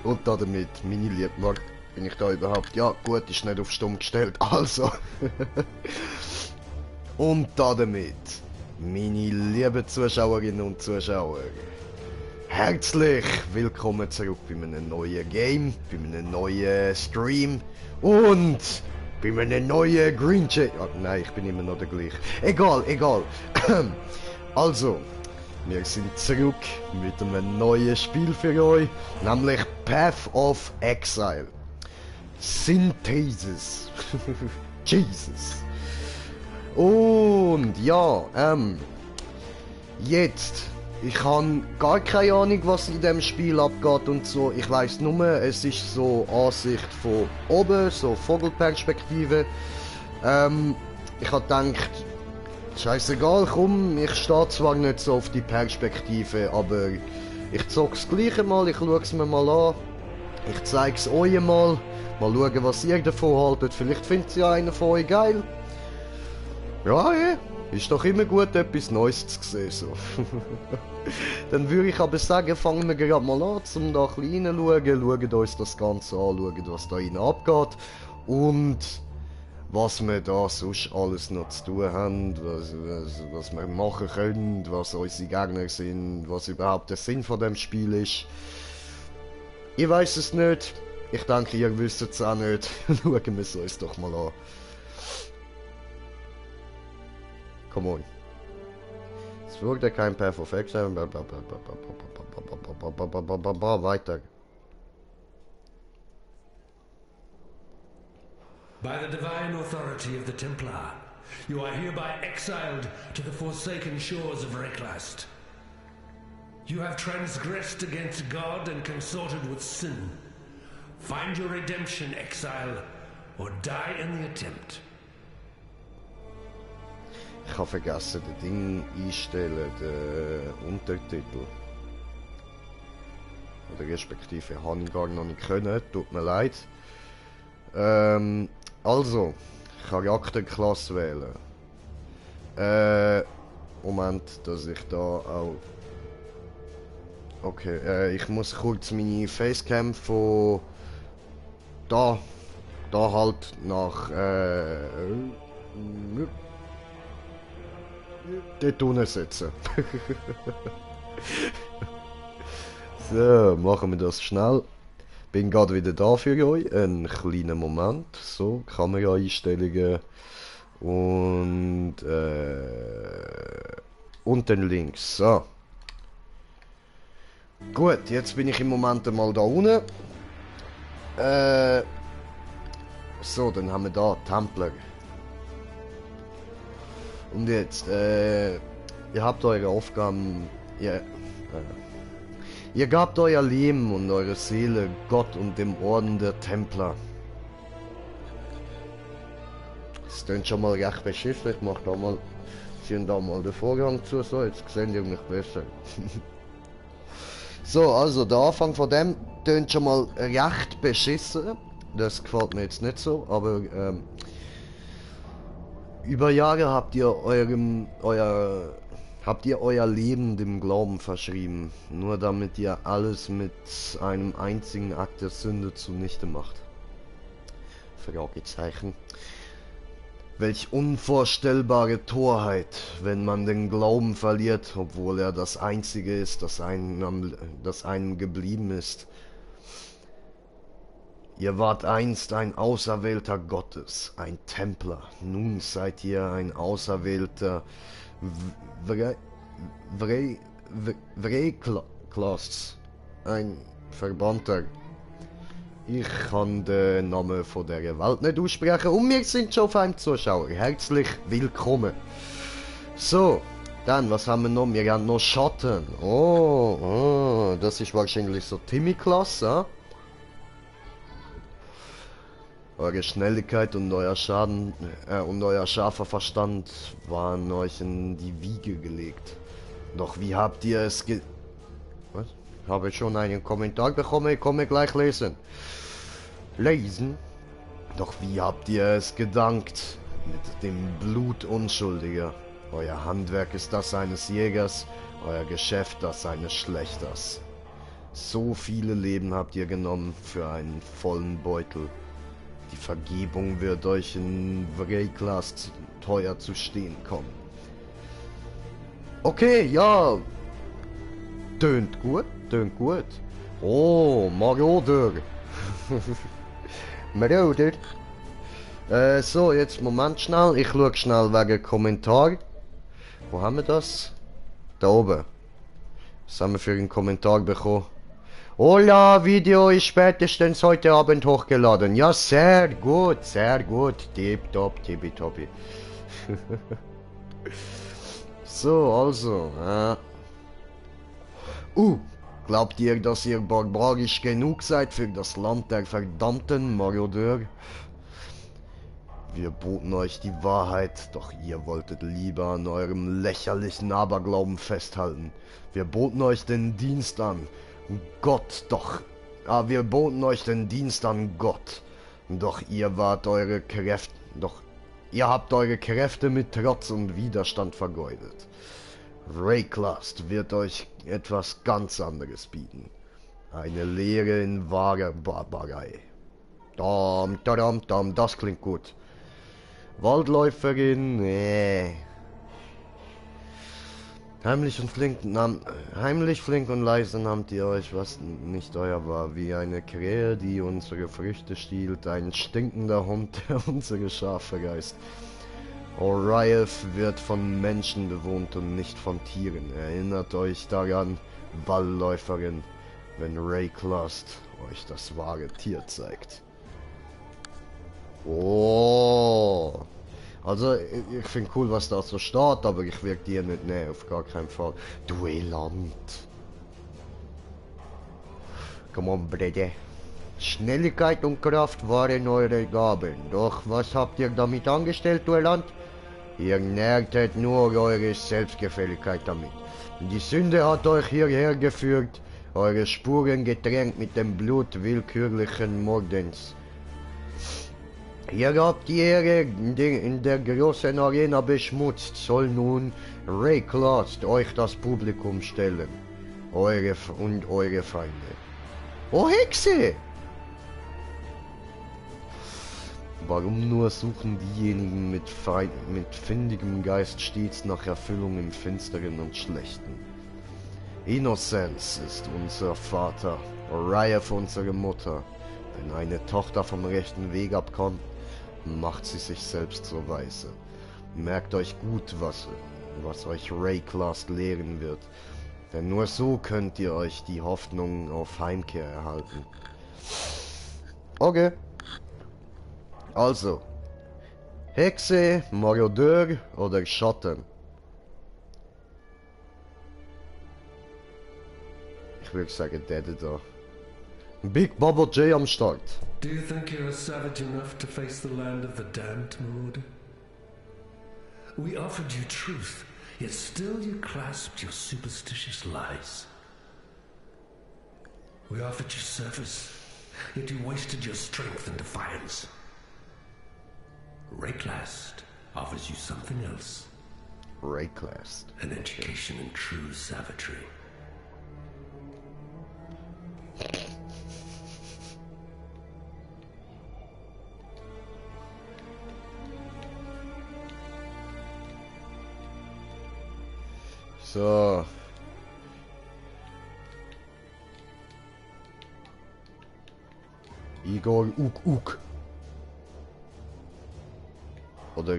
Und damit, meine liebe Mark, bin ich da überhaupt? Ja, gut, ist nicht auf stumm gestellt, also. Und damit, meine lieben Zuschauerinnen und Zuschauer, herzlich willkommen zurück bei einem neuen Game, bei einem neuen Stream und bei einem neuen Green Chat. Oh, nein, ich bin immer noch der gleiche. Egal, egal. Also, wir sind zurück mit einem neuen Spiel für euch, nämlich Path of Exile. Synthesis. Jesus. Und ja, jetzt, ich habe gar keine Ahnung, was in dem Spiel abgeht und so. Ich weiß nur, es ist so Ansicht von oben, so Vogelperspektive. Ich habe gedacht, scheißegal, komm, ich stehe zwar nicht so auf die Perspektive, aber ich zock's gleich mal, ich schaue es mir mal an. Ich zeig's euch mal schauen, was ihr davon haltet. Vielleicht findet ja einer von euch geil. Ja, ist doch immer gut, etwas Neues zu sehen. So. Dann würde ich aber sagen, fangen wir gerade mal an, um da ein bisschen reinschauen. Schauen uns das Ganze an, schauen, was da rein abgeht. Und was wir da sonst alles noch zu tun haben, was wir machen können, was unsere Gegner sind, was überhaupt der Sinn von dem Spiel ist. Ich weiß es nicht. Ich denke, ihr wisst es auch nicht. Schauen wir es uns doch mal an. Come on. Es wurde kein Path of Exile. Weiter. By the divine authority of the Templar, you are hereby exiled to the forsaken shores of Reklast. You have transgressed against God and consorted with sin. Find your redemption, exile, or die in the attempt. Ich habe vergessen, das Ding einstellen, den Untertitel. Oder respektive habe ich gar noch nicht können, tut mir leid. Also, Charakterklasse wählen. Moment, dass ich da auch... Okay, ich muss kurz meine Facecam von... Da halt nach... dort unten setzen. So, machen wir das schnell. Bin gerade wieder da für euch. Einen kleinen Moment. So, Kameraeinstellungen. Und dann links. So. Gut, jetzt bin ich im Moment mal da unten. So, dann haben wir da Templer. Und jetzt, ihr habt eure Aufgaben, ihr gabt euer Leben und eure Seele Gott und dem Orden der Templer. Das klingt schon mal recht beschissen, ich mach da mal, ziehen da mal den Vorhang zu, so, jetzt sehen ihr mich besser. So, also der Anfang von dem klingt schon mal recht beschissen, das gefällt mir jetzt nicht so, aber über Jahre habt ihr euer Leben dem Glauben verschrieben, nur damit ihr alles mit einem einzigen Akt der Sünde zunichte macht. Fragezeichen. Welch unvorstellbare Torheit, wenn man den Glauben verliert, obwohl er das Einzige ist, das einem geblieben ist. Ihr wart einst ein Auserwählter Gottes, ein Templer. Nun seid ihr ein Auserwählter Vreklast, ein Verbannter. Ich kann den Namen von der Welt nicht aussprechen und wir sind schon auf einem Zuschauer. Herzlich willkommen. So, dann, was haben wir noch? Wir haben noch Schatten. Oh, das ist wahrscheinlich so Timmy-Klasse, Eure Schnelligkeit und euer Schaden und euer scharfer Verstand waren euch in die Wiege gelegt. Doch wie habt ihr es Was? Habe ich schon einen Kommentar bekommen? Ich komme gleich lesen. Lesen? Doch wie habt ihr es gedankt? Mit dem Blut Unschuldiger. Euer Handwerk ist das eines Jägers, euer Geschäft das eines Schlechters. So viele Leben habt ihr genommen für einen vollen Beutel. Die Vergebung wird euch in Wreyclast teuer zu stehen kommen. Okay, ja. Tönt gut, tönt gut. Oh, Marauder. Marauder. So, jetzt Moment schnell. Ich schaue schnell wegen Kommentar. Wo haben wir das? Da oben. Was haben wir für einen Kommentar bekommen? Hola, Video ist spätestens heute Abend hochgeladen. Ja, sehr gut, sehr gut. Tipptopp, tippitoppi. So, also. Glaubt ihr, dass ihr barbarisch genug seid für das Land der verdammten Marodeur? Wir boten euch die Wahrheit, doch ihr wolltet lieber an eurem lächerlichen Aberglauben festhalten. Wir boten euch den Dienst an Gott, wir boten euch den Dienst an Gott. Doch ihr habt eure Kräfte mit Trotz und Widerstand vergeudet. Wreyclast wird euch etwas ganz anderes bieten. Eine Lehre in wahrer Barbarei. Das klingt gut. Waldläuferin, nee. Heimlich, flink und leise nahmt ihr euch, was nicht euer war, wie eine Krähe, die unsere Früchte stiehlt, ein stinkender Hund, der unsere Schafe reißt. Oriath wird von Menschen bewohnt und nicht von Tieren. Erinnert euch daran, Waldläuferin, wenn Wreyclast euch das wahre Tier zeigt. Oh. Also, ich finde cool, was da so steht, aber ich werde dir nicht nehmen, auf gar keinen Fall. Duellant. Come on, Brede. Schnelligkeit und Kraft waren eure Gaben. Doch was habt ihr damit angestellt, Duellant? Ihr nährtet nur eure Selbstgefälligkeit damit. Die Sünde hat euch hierher geführt, eure Spuren getränkt mit dem Blut willkürlichen Mordens. Ihr habt die Ehre in der großen Arena beschmutzt, soll nun Wreyclast euch das Publikum stellen. Eure Feinde. Oh Hexe! Warum nur suchen diejenigen mit findigem Geist stets nach Erfüllung im Finsteren und Schlechten? Innocence ist unser Vater, Oriath unsere Mutter. Wenn eine Tochter vom rechten Weg abkommt, macht sie sich selbst zur Weise. Merkt euch gut, was euch Wreyclast lehren wird, denn nur so könnt ihr euch die Hoffnung auf Heimkehr erhalten. Okay. Also, Hexe, Marodeur oder Schatten? Ich würde sagen, der da. Big Baba J am Start. Do you think you're savage enough to face the land of the damned, Marauder? We offered you truth, yet still you clasped your superstitious lies. We offered you service, yet you wasted your strength in defiance. Wreyclast offers you something else. Wreyclast. An education in true savagery. So. Igor Uk. Oder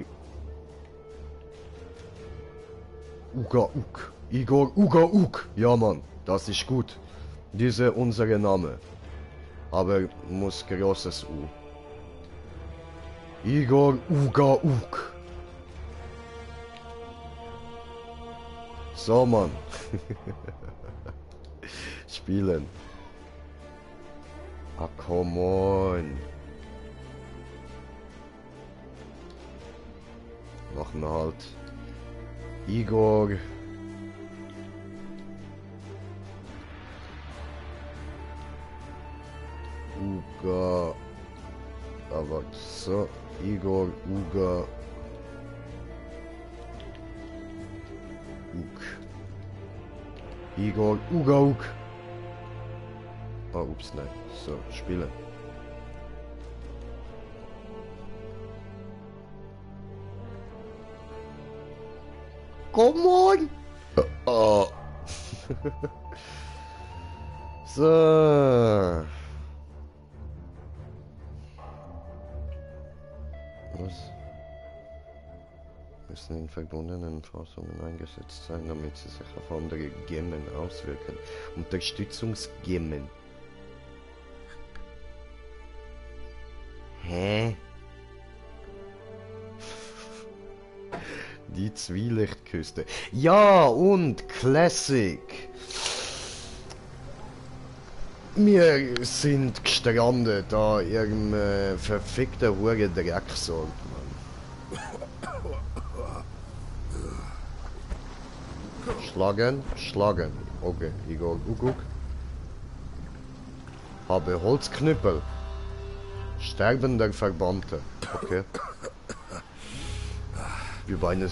Uga Uk. Igor Uga Uk. Ja, Mann, das ist gut. Diese unsere Name. Aber muss großes U. Igor Uga Uk. So, Mann. Spielen. Ah, come on. Machen wir halt. Igor. Uga. Aber so. Igor Uga. Uk. Igor Uga Uk. Oh, ups, nein. So, spielen. Come on! Oh. So. Was? Müssen in verbundenen Fassungen eingesetzt sein, damit sie sich auf andere Gemmen auswirken. Unterstützungsgemmen. Hä? Die Zwielichtküste. Ja, und Classic. Wir sind gestrandet an irgendeinem verfickten Hure Drecksort, Mann. Schlagen, schlagen. Okay, ich gehe guck. Habe Holzknüppel. Sterbender Verbannte. Okay. Wir beide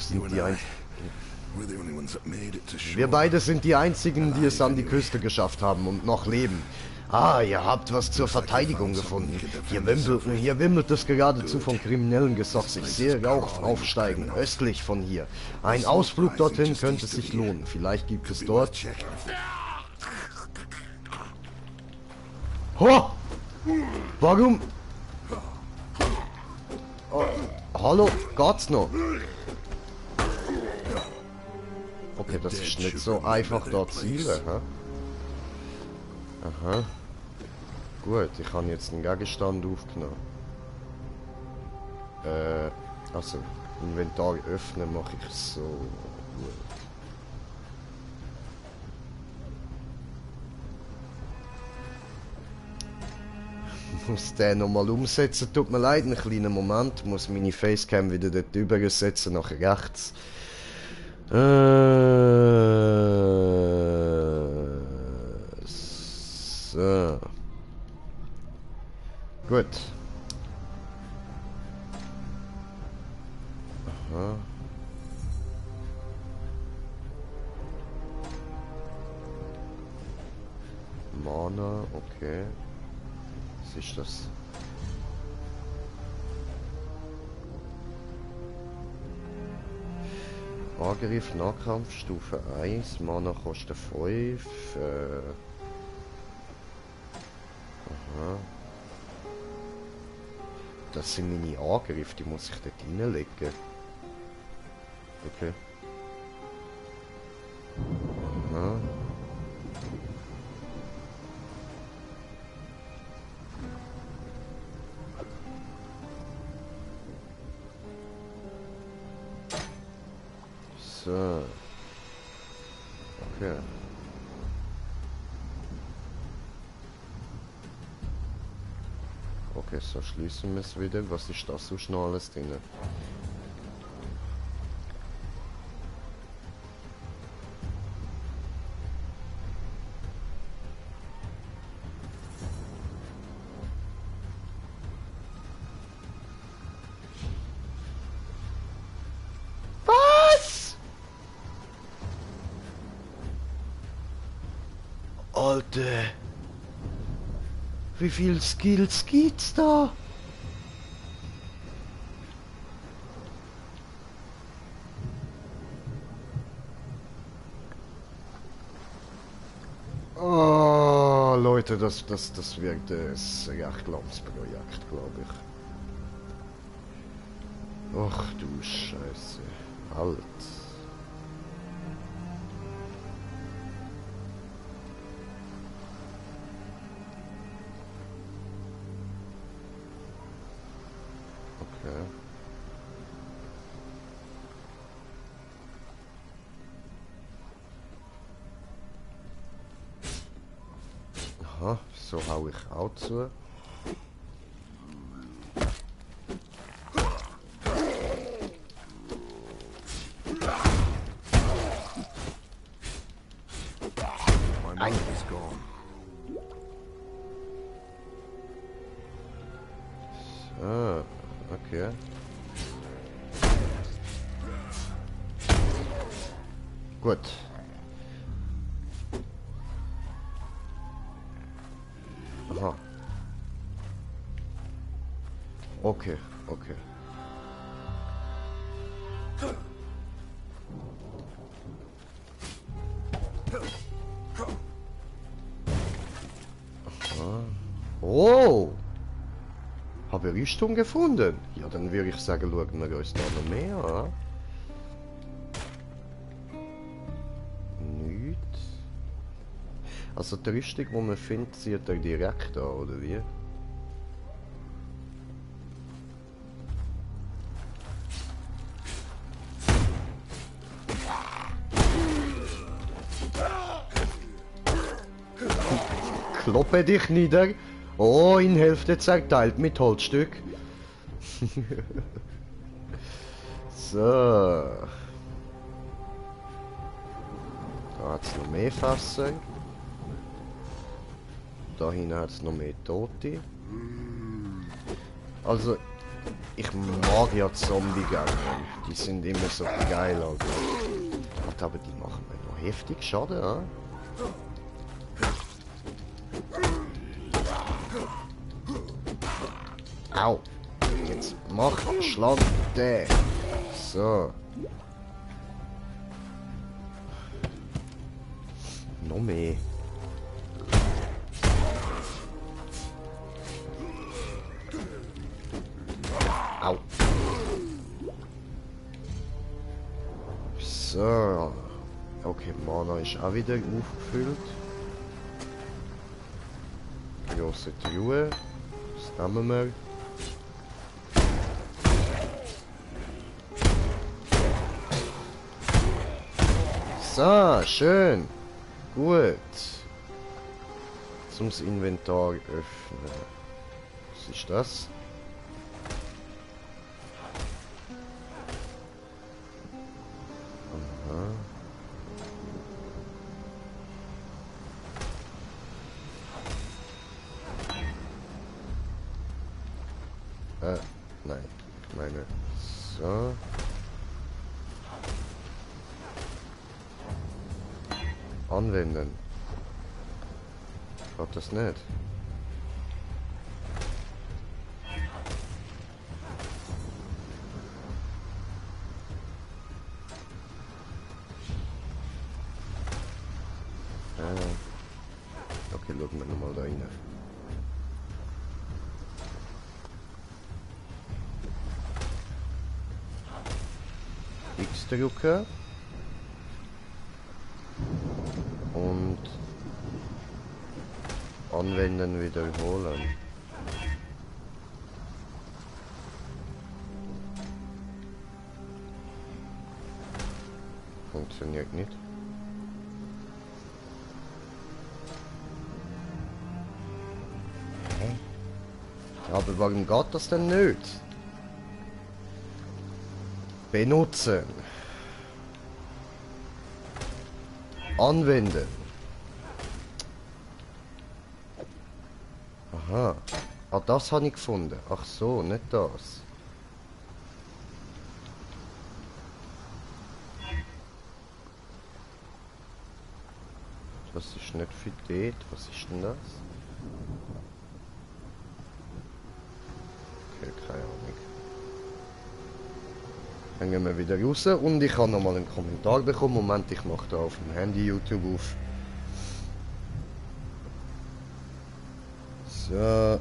sind die einzigen, die es an die Küste geschafft haben und noch leben. Ah, ihr habt was zur Verteidigung gefunden. Hier wimmelt es geradezu von kriminellen Gesocks. Ich sehe Rauch aufsteigen, östlich von hier. Ein Ausflug dorthin könnte sich lohnen. Vielleicht gibt es dort... Ho! Warum? Oh, hallo? Geht's noch? Okay, das ist nicht so einfach da zielen, hä? Aha. Gut, ich habe jetzt einen Gegenstand aufgenommen. Also, Inventar öffnen mache ich so. Gut. Ich muss den nochmal umsetzen, tut mir leid, einen kleinen Moment. Ich muss meine Facecam wieder dort übersetzen, nach rechts. So. Gut. Aha. Mana, okay. Was ist das? Angriff, Nahkampf, Stufe 1, Mana kostet 5. Aha. Das sind meine Angriffe, die muss ich dort reinlegen. Okay. Aha. So. Okay. Okay, so schließen wir es wieder. Was ist das sonst noch alles drin? Was? Alter. Wie viel Skills gibt's da? Oh, Leute, das wird ein recht langes Projekt, glaube ich. Ach du Scheiße. Alt. Okay. Aha, so hau ich auch zu. So, okay. Gut. Okay, okay. Aha. Oh! Habe Richtung gefunden? Ja, dann würde ich sagen, schauen wir uns da noch mehr an. Nichts. Also die Richtung, die man findet, zieht er direkt an, oder wie? Kloppe dich nieder. Oh, in Hälfte zerteilt mit Holzstück. So. Da hat es noch mehr Fässer. Da hinten hat es noch mehr Tote. Also, ich mag ja Zombie-Gänge. Die sind immer so geil, Alter. Aber die machen mir noch heftig Schaden, ja? Au! Jetzt mach Schlag den! So. Noch mehr. Au! So. Okay, Mana ist auch wieder aufgefüllt. Grosse Truhe. Das nehmen wir. So, schön. Gut. Zum Inventar öffnen. Was ist das? Nein. Ich meine, so. Anwenden. Hat das nicht? Okay, schauen wir nochmal da rein. X drücken. Und anwenden, wiederholen. Funktioniert nicht. Hä? Aber warum geht das denn nicht? Benutzen. Anwenden. Aha. Ah, das habe ich gefunden. Ach so, nicht das. Das ist nicht für dort. Was ist denn das? Okay, keine Ahnung. Dann gehen wir wieder raus und ich habe nochmal einen Kommentar bekommen. Moment, ich mache da auf dem Handy YouTube auf. So.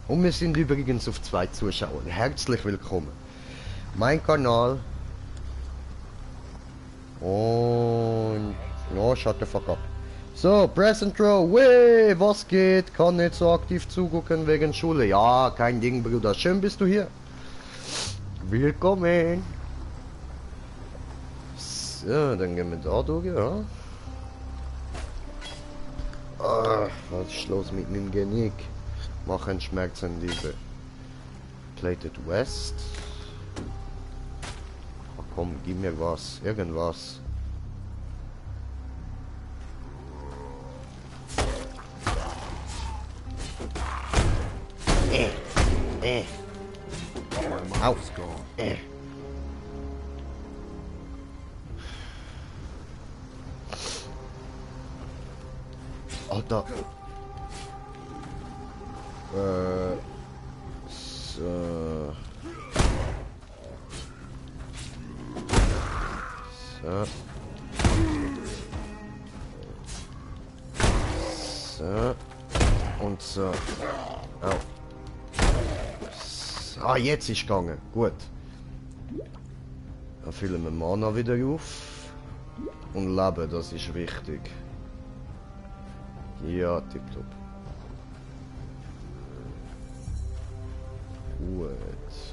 Und wir sind übrigens auf 2 Zuschauer. Herzlich willkommen. Mein Kanal. Und... ja, shut the fuck up. So, Present Row. Weh, was geht? Kann nicht so aktiv zugucken wegen Schule. Ja, kein Ding, Bruder. Schön bist du hier. Willkommen. So, dann gehen wir da durch, ja. Was ist los mit meinem Genick? Machen Schmerzen, Liebe. Plated West. Ach komm, gib mir was. Irgendwas. Au. Alter. So. So. So. Und so. Au. So. Ah, jetzt ist gegangen. Gut. Dann füllen wir Mana wieder auf. Und Leben, das ist wichtig. Ja, tipptopp. Gut.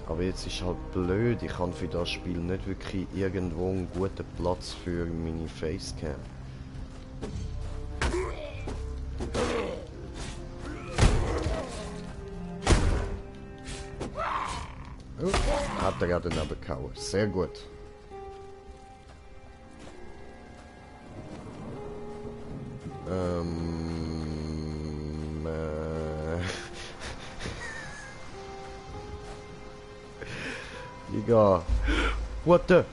Aber jetzt ist halt blöd, ich kann für das Spiel nicht wirklich irgendwo einen guten Platz für meine Facecam. Oh, hat er gerade daneben gehauen. Sehr gut. Digga. What the?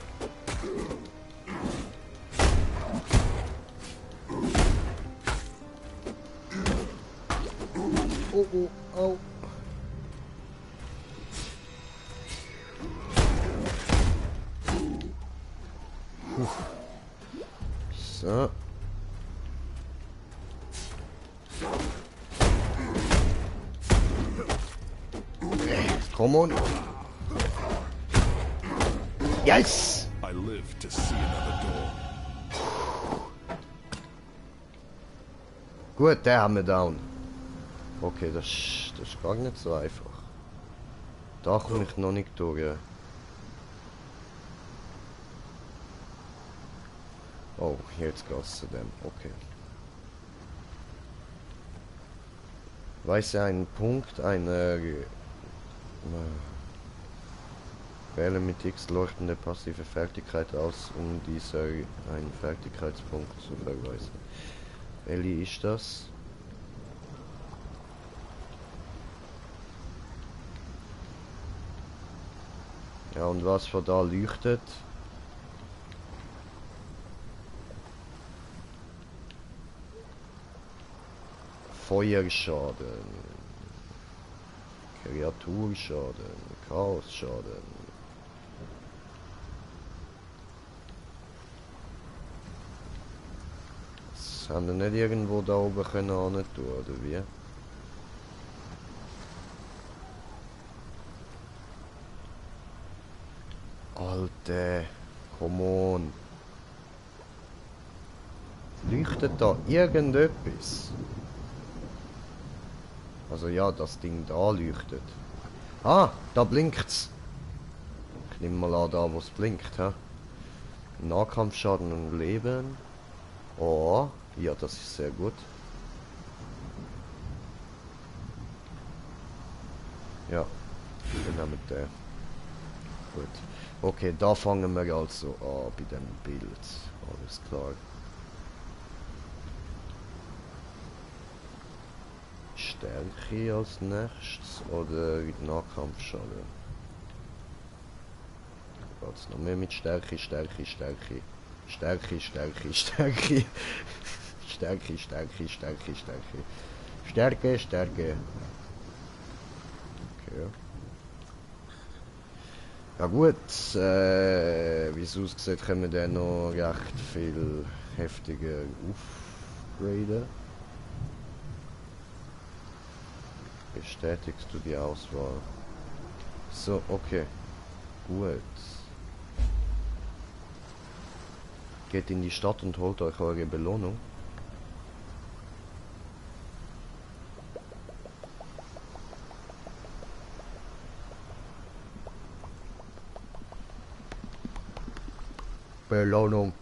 Oh, oh, oh. So. Come on. Yes! I live to see another door. Gut, den haben wir down. Okay, das ist gar nicht so einfach. Da komme ich noch nicht durch. Oh, jetzt geht's zu dem. Okay. Weise einen Punkt einer... Wähle mit X leuchtende passive Fertigkeit aus, um dieser einen Fertigkeitspunkt zu verweisen. Welche ist das? Ja, und was von da leuchtet? Feuerschaden, Kreaturschaden, Chaosschaden. Das haben wir nicht irgendwo da oben können tun, oder wie? Alter, come on. Leuchtet da irgendetwas? Also ja, das Ding da leuchtet. Ah, da blinkt's. Ich nehme mal an, da wo es blinkt, hä? Nahkampfschaden und Leben. Oh, ja, das ist sehr gut. Ja, wir nehmen den. Gut. Okay, da fangen wir also an bei dem Bild. Alles klar. Stärke als nächstes oder Nahkampfschaden? Geht's noch mehr mit Stärke, Stärke, Stärke. Stärke, Stärke, Stärke. Stärke, Stärke, Stärke, Stärke. Stärke, Stärke. Okay. Ja gut, wie es aussieht, können wir dann noch recht viel heftiger upgraden. Bestätigst du die Auswahl? So, okay. Gut. Geht in die Stadt und holt euch eure Belohnung. Belohnung.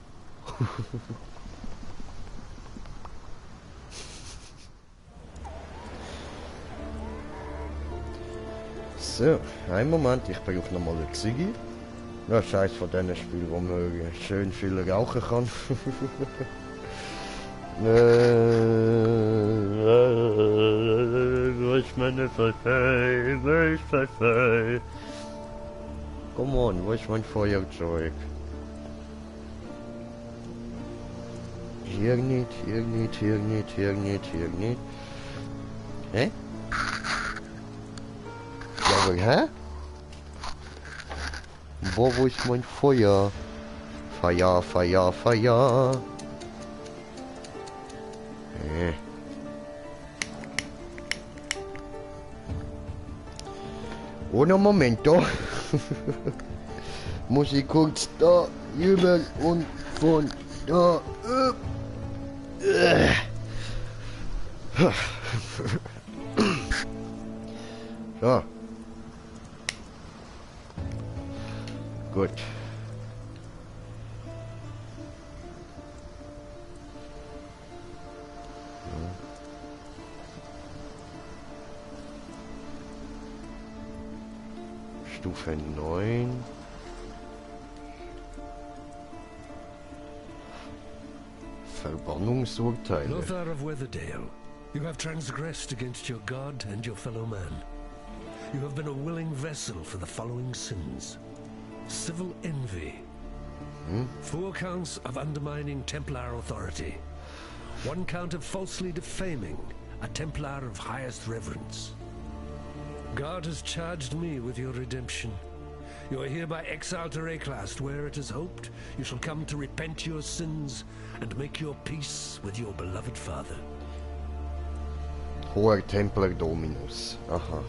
So, einen Moment, ich brauche nochmal eine Xigi. Das ist eines von diesen Spielen, wo man schön viel rauchen kann. Wo ist meine Pfeife? Wo ist Pfeife? Come on, wo ist mein Feuerzeug? Hier nicht, hier nicht, hier nicht, hier nicht, hier nicht. Hä? Ja, Aber, hä? Boah, wo ist mein Feuer? Feuer, Feuer, Feuer. Ohne Momento. Muss ich kurz da rüber und von da. So. Gut. Stufe 9. Verbannungsurteile. Lothar of Weatherdale, you have transgressed against your god and your fellow man. You have been a willing vessel for the following sins. Civil envy. 4 counts of undermining Templar authority. 1 count of falsely defaming a Templar of highest reverence. God has charged me with your redemption. You are hereby exiled to Reichlast, where it is hoped you shall come to repent your sins and make your peace with your beloved father. Hoher Templar Dominus. Aha.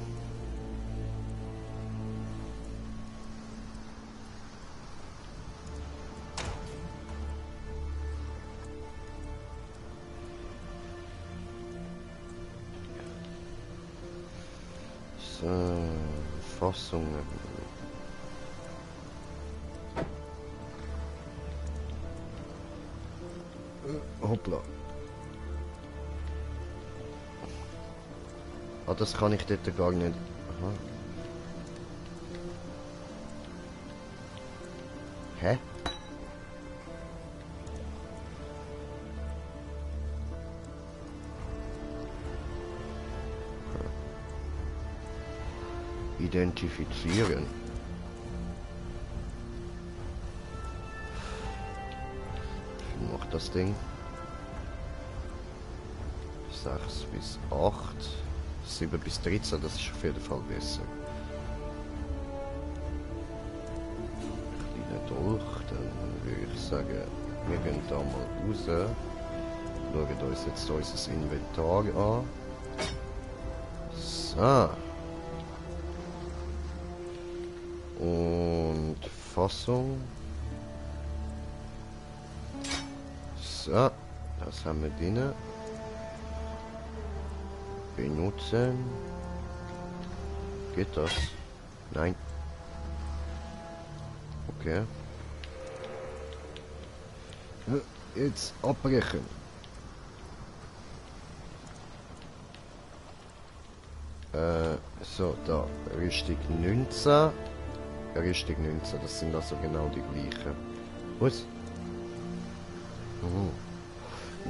So, Fassungen. Hoppla. Ah, das kann ich dort gar nicht. Aha. Hä? Identifizieren. Wie macht das Ding? 6 bis 8. 7 bis 13, das ist auf jeden Fall besser. Kleiner Dolch, dann würde ich sagen, wir gehen da mal raus. Schauen uns jetzt unser Inventar an. So. Und Fassung. So, das haben wir drin. Benutzen. Geht das? Nein. Okay. Jetzt abbrechen. So, da. Rüstung 19. Rüstung 19, das sind also genau die gleichen. Was? Oh.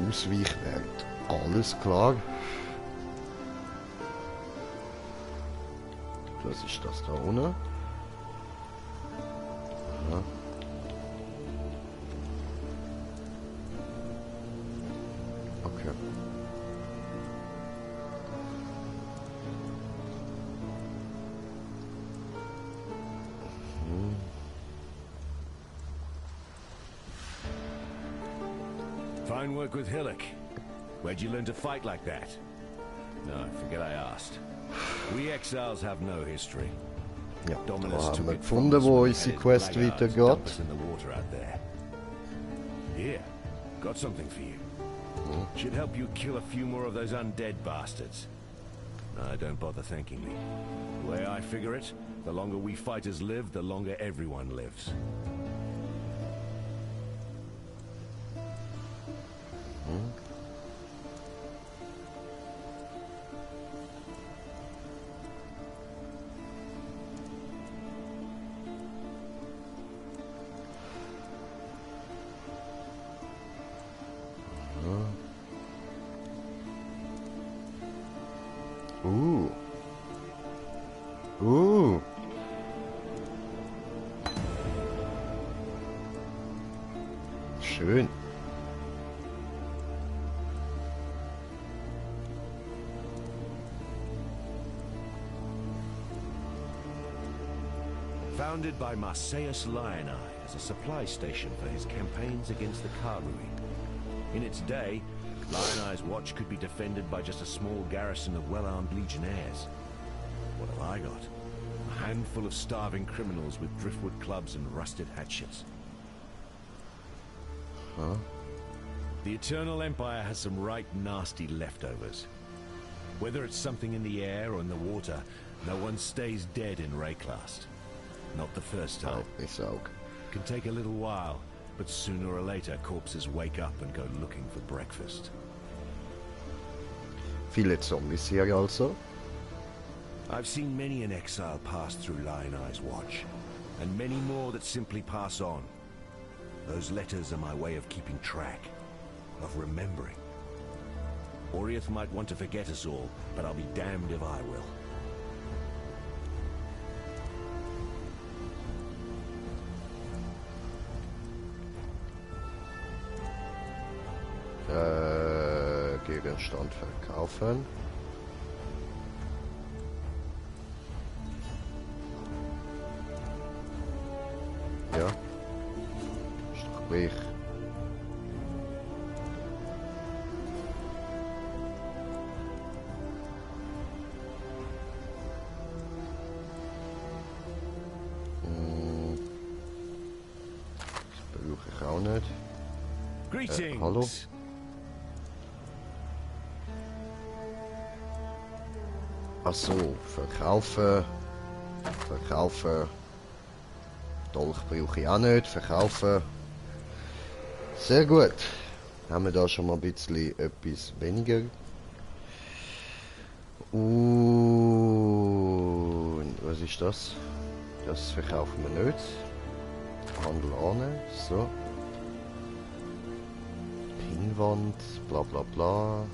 Ausweichwert. Alles klar. Was ist das da unten? Aha. Okay. Fine work with Hillock. Where'd you learn to fight like that? No, forget I asked. We exiles have no history. Ja, Dominus da haben took wir it from gefunden, us wo when unsere headed Quest laggards weitergeht. dump us in the water out there. Here, got something for you. Should help you kill a few more of those undead bastards. No, don't bother thanking me. The way I figure it, the longer we fighters live, the longer everyone lives. Schön. founded by Marseus Lioneye as a supply station for his campaigns against the Karui. In its day, Lioneye's watch could be defended by just a small garrison of well-armed legionnaires. What have I got? A handful of starving criminals with driftwood clubs and rusted hatchets. Huh? The Eternal Empire has some right nasty leftovers. Whether it's something in the air or in the water, no one stays dead in Rayclast. Not the first time. Ist auch. Can take a little while, but sooner or later corpses wake up and go looking for breakfast. Viele Zombies hier also. I've seen many an exile pass through Lioneye's watch, and many more that simply pass on. Those letters are my way of keeping track, of remembering. Oriath might want to forget us all, but I'll be damned if I will. Gegenstand verkaufen. Ja. Ist doch gleich. Das brauche ich auch nicht. Greetings! Hallo? Ach so, verkaufen. Verkaufen. Dolch brauche ich auch nicht. Verkaufen. Sehr gut. Haben wir da schon mal ein bisschen etwas weniger. Und was ist das? Das verkaufen wir nicht. Handel an. So. Pinwand. Bla bla bla.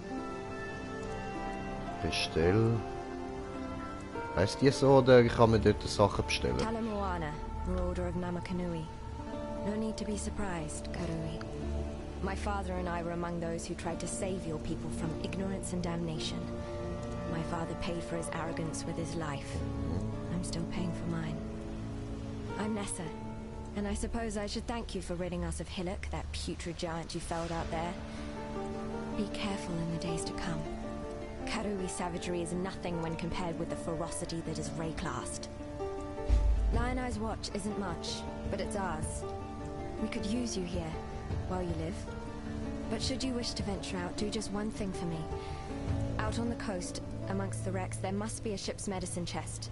Bestell. Heißt die so, oder kann man dort Sachen bestellen? Talamoana, Marauder of Namakanui. No need to be surprised, Karui. My father and I were among those who tried to save your people from ignorance and damnation. My father paid for his arrogance with his life. I'm still paying for mine. I'm Nessa, and I suppose I should thank you for ridding us of Hillock, that putrid giant you felled out there. Be careful in the days to come. Karui savagery is nothing when compared with the ferocity that is Rayclast. Lioneye's watch isn't much, but it's ours. We could use you here, while you live. But should you wish to venture out, do just one thing for me. Out on the coast, amongst the wrecks, there must be a ship's medicine chest.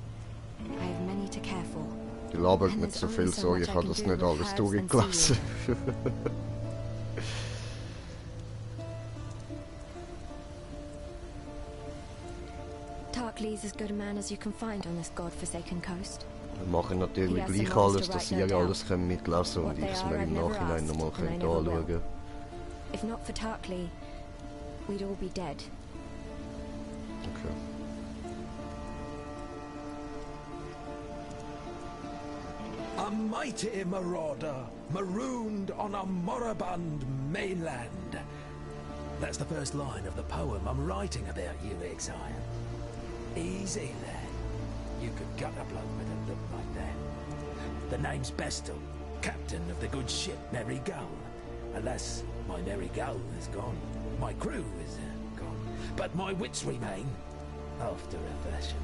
I have many to care for. Die labert nicht so viel, so ich habe das nicht alles durchgelassen. Tarklee's as good a man as you can find on this god-forsaken coast. Wir machen natürlich gleich alles, dass ihr alles mitlesen und ich es mir im Nachhinein nochmal anschauen. If not for Tarklee, we'd all be dead. Okay. A mighty marauder, marooned on a moribund mainland. That's the first line of the poem I'm writing about you, exile. Easy there. You could gut a bloke with a look like that. The name's Bestel, captain of the good ship Merry Gull. Alas, my Merry Gull is gone. My crew is gone. But my wits remain, after a fashion.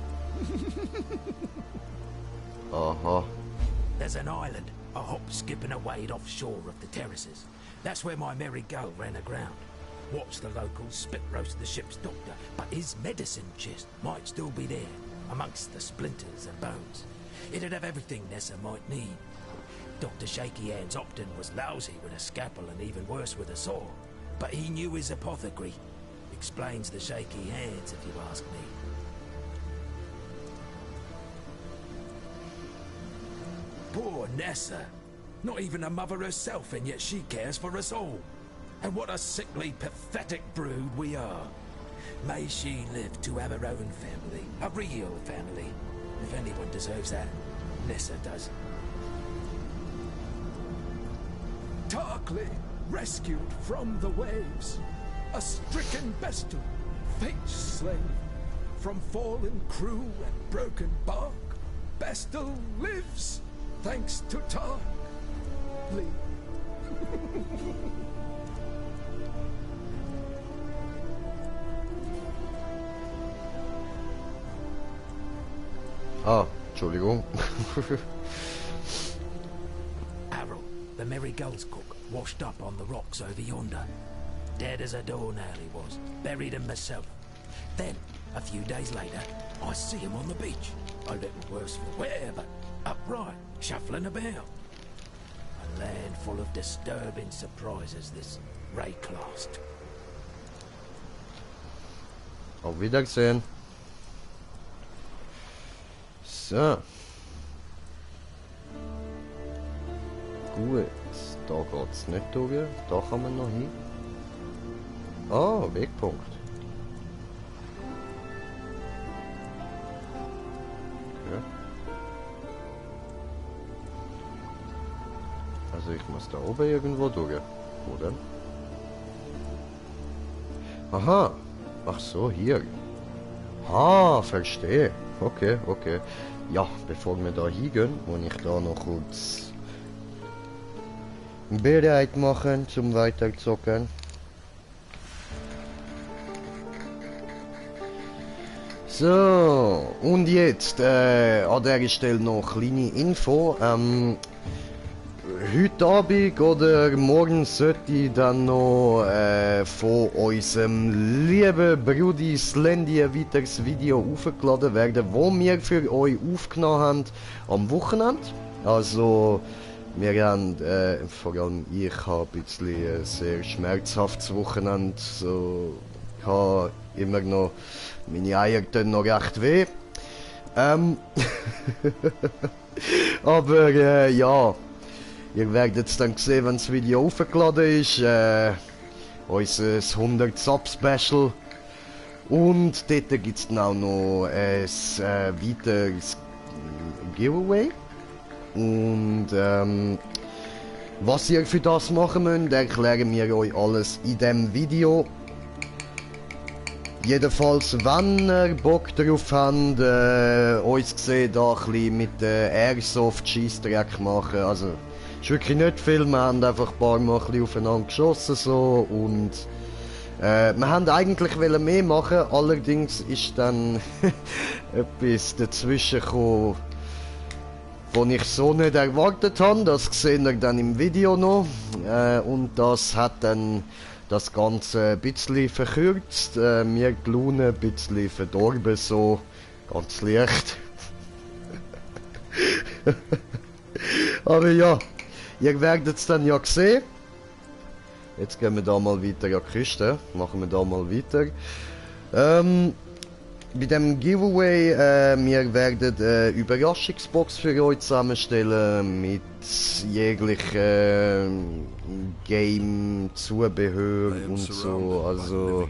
Aha. There's an island, a hop, skip and a wade offshore of the terraces. That's where my Merry Gull ran aground. Watched the locals spit roast the ship's doctor, but his medicine chest might still be there, amongst the splinters and bones. It'd have everything Nessa might need. Dr. Shaky Hands Opton was lousy with a scalpel and even worse with a saw, but he knew his apothecary. Explains the shaky hands, if you ask me. Poor Nessa. Not even a mother herself, and yet she cares for us all. And what a sickly, pathetic brood we are. May she live to have her own family. A real family. If anyone deserves that, Nessa does. Tarklee, rescued from the waves. A stricken Bestel, fate's slave. From fallen crew and broken bark, Bestel lives. thanks to Tar. Please. Ah, Entschuldigung. Arrow, the Merry Gulls cook, washed up on the rocks over yonder. Dead as a doornail he was, buried him myself. Then, a few days later, I see him on the beach. A little worse for wear, but upright, shuffling about. A land full of disturbing surprises, this Rayclast. Auf Wiedersehen. So. Gut, da geht's nicht durch. Da kann man noch hin. Ah, Wegpunkt. Okay. Also ich muss da oben irgendwo durch, oder? Aha. Ach so, hier. Ah, verstehe. Okay, okay. Ja, bevor wir da hingehen, muss ich da noch kurz bereit machen zum Weiterzocken. So, und jetzt an dieser Stelle noch eine kleine Info. Heute Abend oder morgen sollte ich dann noch von unserem lieben Brudi Slendy ein weiteres Video aufgeladen werden, wo wir für euch aufgenommen haben am Wochenende. Also, wir haben, vor allem ich habe ein bisschen ein sehr schmerzhaftes Wochenende. So, ich habe immer noch, meine Eier tun noch recht weh. Aber ja. Ihr werdet es dann sehen, wenn das Video aufgeladen ist. Unser 100 Sub Special. Und dort gibt es dann auch noch ein weiteres Giveaway. Und was ihr für das machen müsst, erklären wir euch alles in diesem Video. Jedenfalls, wenn ihr Bock drauf habt, uns gesehen, da ein bisschen mit Airsoft Scheissdreck machen. Also, ist wirklich nicht viel, wir haben einfach ein paar Mal ein bisschen aufeinander geschossen so, und wir haben eigentlich mehr machen, allerdings ist dann etwas dazwischen gekommen, was ich so nicht erwartet habe. Das seht ihr dann im Video noch, und das hat dann das Ganze ein bisschen verkürzt, mir die Laune ein bisschen verdorben, so ganz leicht. Aber ja. Ihr werdet es dann ja sehen. Jetzt gehen wir da mal weiter an die Küste. Machen wir da mal weiter. Bei dem Giveaway, wir werden eine Überraschungsbox für euch zusammenstellen mit jeglichem Game-Zubehör und so. Also,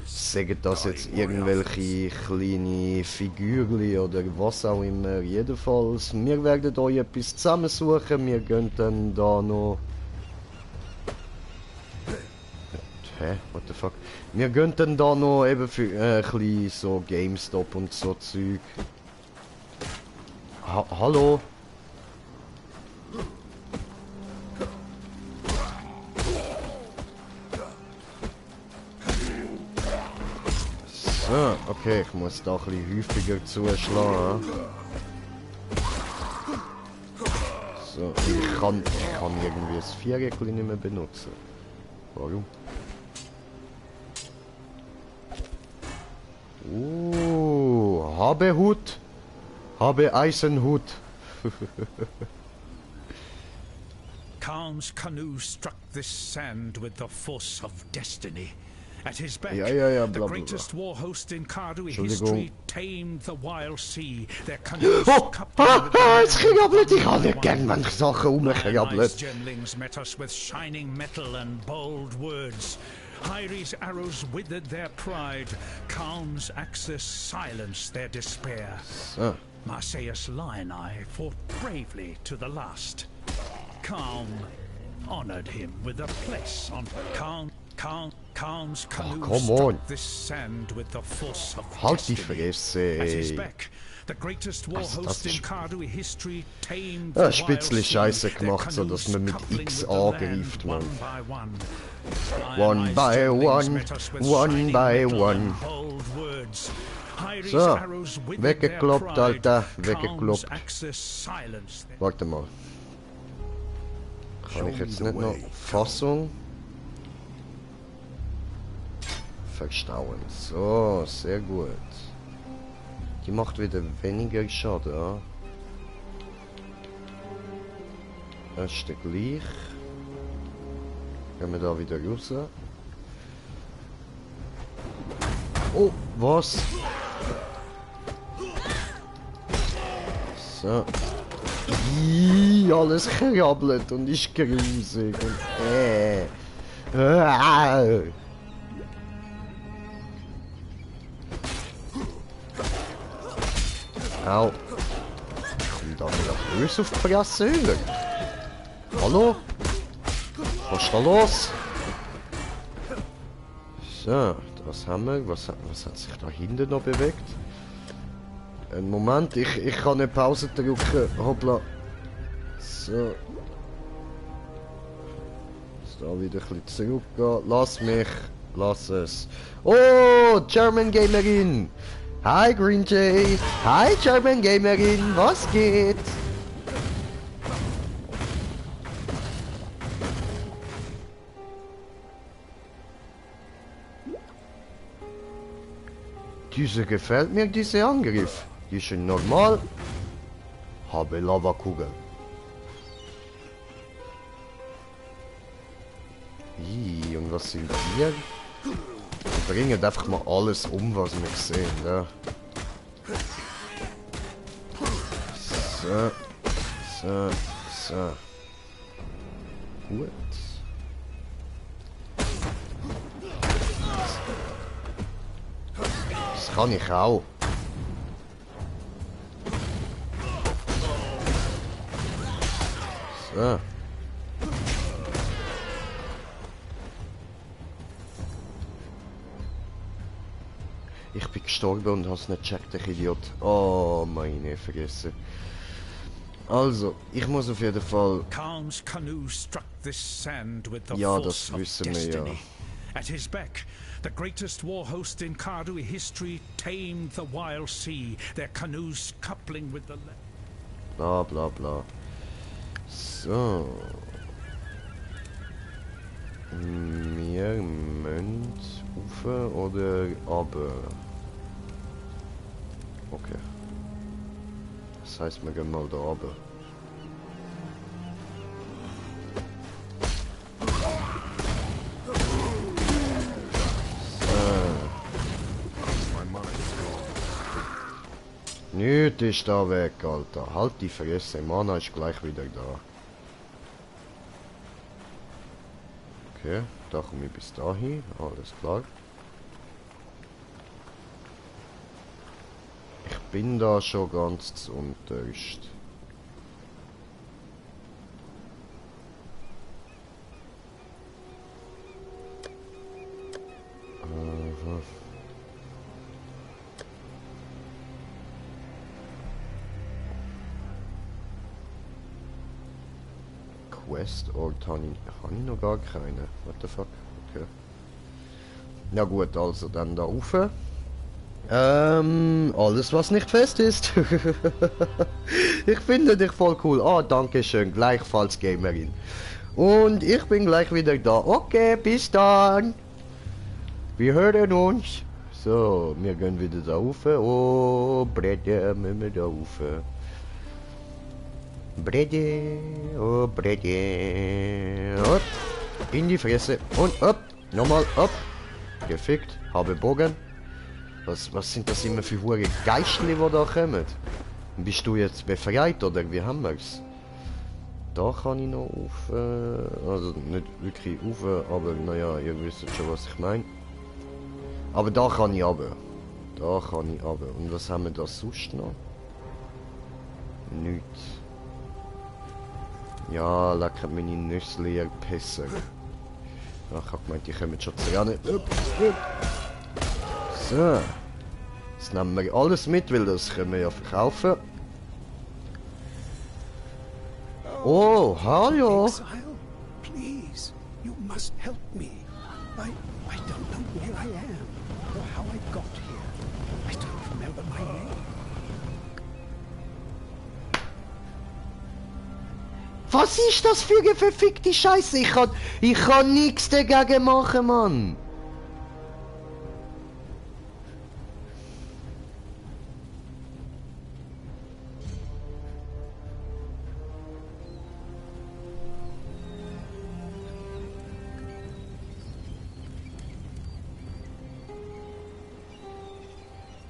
sagen das jetzt irgendwelche kleine Figürchen oder was auch immer. Jedenfalls, wir werden euch etwas zusammensuchen. Wir gehen dann da noch... Hä? What the fuck? Wir gehen dann da noch eben für ein bisschen so GameStop und so Zeug. Hallo? So, okay, ich muss da ein bisschen häufiger zuschlagen. So, ich kann irgendwie das Viereckchen nicht mehr benutzen. Warum? Habe Hut. Habe Eisenhut. Khan's canoe struck this sand with the force of destiny. At his back, bla, the bla, greatest war host in Karui Entschuldigung. history tamed the wild sea. Their canoes Oh! coupled with Es kribbelt! Ich habe nicht gern, wenn Sachen rumkribbeln. Nice gemlings met us with shining metal and bold words. Hyri's arrows withered their pride. Khan's axes silenced their despair. So. Marseilles Lioneye fought bravely to the last. Khan honored him with a place on Khan's canoe come on. struck this sand with the force of Halt die destiny. Fresse, At his ey. back, The greatest war host in Kardu history tamed ja, ist ein bisschen scheiße gemacht, so dass man mit X angreift, man. One by one, one by one. So, weggekloppt, Alter, weggekloppt. Warte mal. Kann ich jetzt nicht noch Fassung verstauen? So, sehr gut. Die macht wieder weniger Schaden, ja. Das ist gleich. Gehen wir da wieder raus. Oh, was? So. Alles krabbelt und ist grusig und Au. Komm da wieder böse auf die Fresse. Hallo? Was ist da los? So, das haben wir. Was hat sich da hinten noch bewegt? Einen Moment, ich kann nicht Pause drücken. Hoppla. So. Jetzt da wieder ein bisschen zurückgehen. Lass mich. Lass es. Oh, German Gamerin. Hi Green Jay. Hi German Gamerin. Was geht? Diese gefällt mir, dieser Angriff. Die ist normal. Habe Lavakugel. Und was sind hier? Wir bringen einfach mal alles um, was wir sehen. Ja. So. So. So. Gut. Das kann ich auch. So. Ich bin gestorben und hab's nicht gecheckt, ich Idiot. Oh, meine Fresse. Also, ich muss auf jeden Fall... Khan's canoe struck this sand with the Ja, force das of wissen wir ja. destiny. At his beck, the greatest war host in Kardu history tamed the wild sea, their canoes coupling with the Bla bla bla. So. Wir müssen rauf oder runter. Okay. Das heißt, wir gehen mal da runter. Nichts ist da weg, Alter. Halt die Fresse, Mana ist gleich wieder da. Okay, da komme ich bis dahin, alles klar. Ich bin da schon ganz unterst. Aha. Quest-Ort habe ich noch gar keine. What the fuck? Okay. Na gut, also dann da rauf. Alles was nicht fest ist. Ich finde dich voll cool. Ah, danke schön. Gleichfalls Gamerin. Und ich bin gleich wieder da. Okay, bis dann. Wir hören uns. So, wir gehen wieder da rauf. Oh, Brede, müssen wir da rauf. Brede, oh Brede. Hopp. In die Fresse. Und hopp. Nochmal hopp. Gefickt. Habe Bogen. Was sind das immer für hohe Geistli, die da kommen? Bist du jetzt befreit oder wie haben wir's? Da kann ich noch auf. Also nicht wirklich auf, aber naja, ihr wisst schon, was ich meine. Aber da kann ich runter. Da kann ich runter. Und was haben wir da sonst noch? Nichts. Ja, lecker meine Nüsse, ihr Pisser. Ach, ich hab gemeint, die kommen schon zu ran. So. Das nehmen wir alles mit, weil das können wir ja verkaufen. Oh, hallo. Exile, please, you must help me. I don't know where I am or how I got here. I don't remember my name. Was ist das für eine verfickte Scheiße? Ich kann nichts dagegen machen, Mann.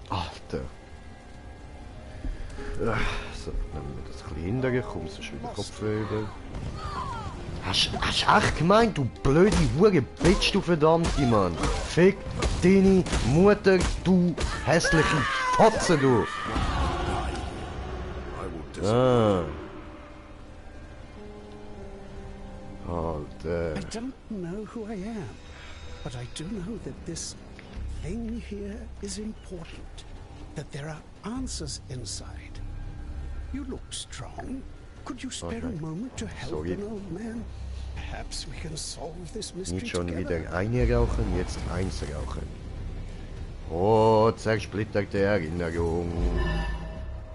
Alter. So, nehmen wir das ein bisschen hinterher, komm, sonst wieder Kopfweh. Hast du echt gemeint, du blöde Hure, Bitch, du verdammte Mann? Fick deine Mutter, du hässliche Fotze, du! Ah. Alter. I don't know who I am, but I do know that this thing here is important. That there are answers inside. You look strong. Could you spare a moment to help an old man? Perhaps we can solve this mystery Nicht schon together. wieder eine rauchen, jetzt eins rauchen. Oh, zersplitterte Erinnerung.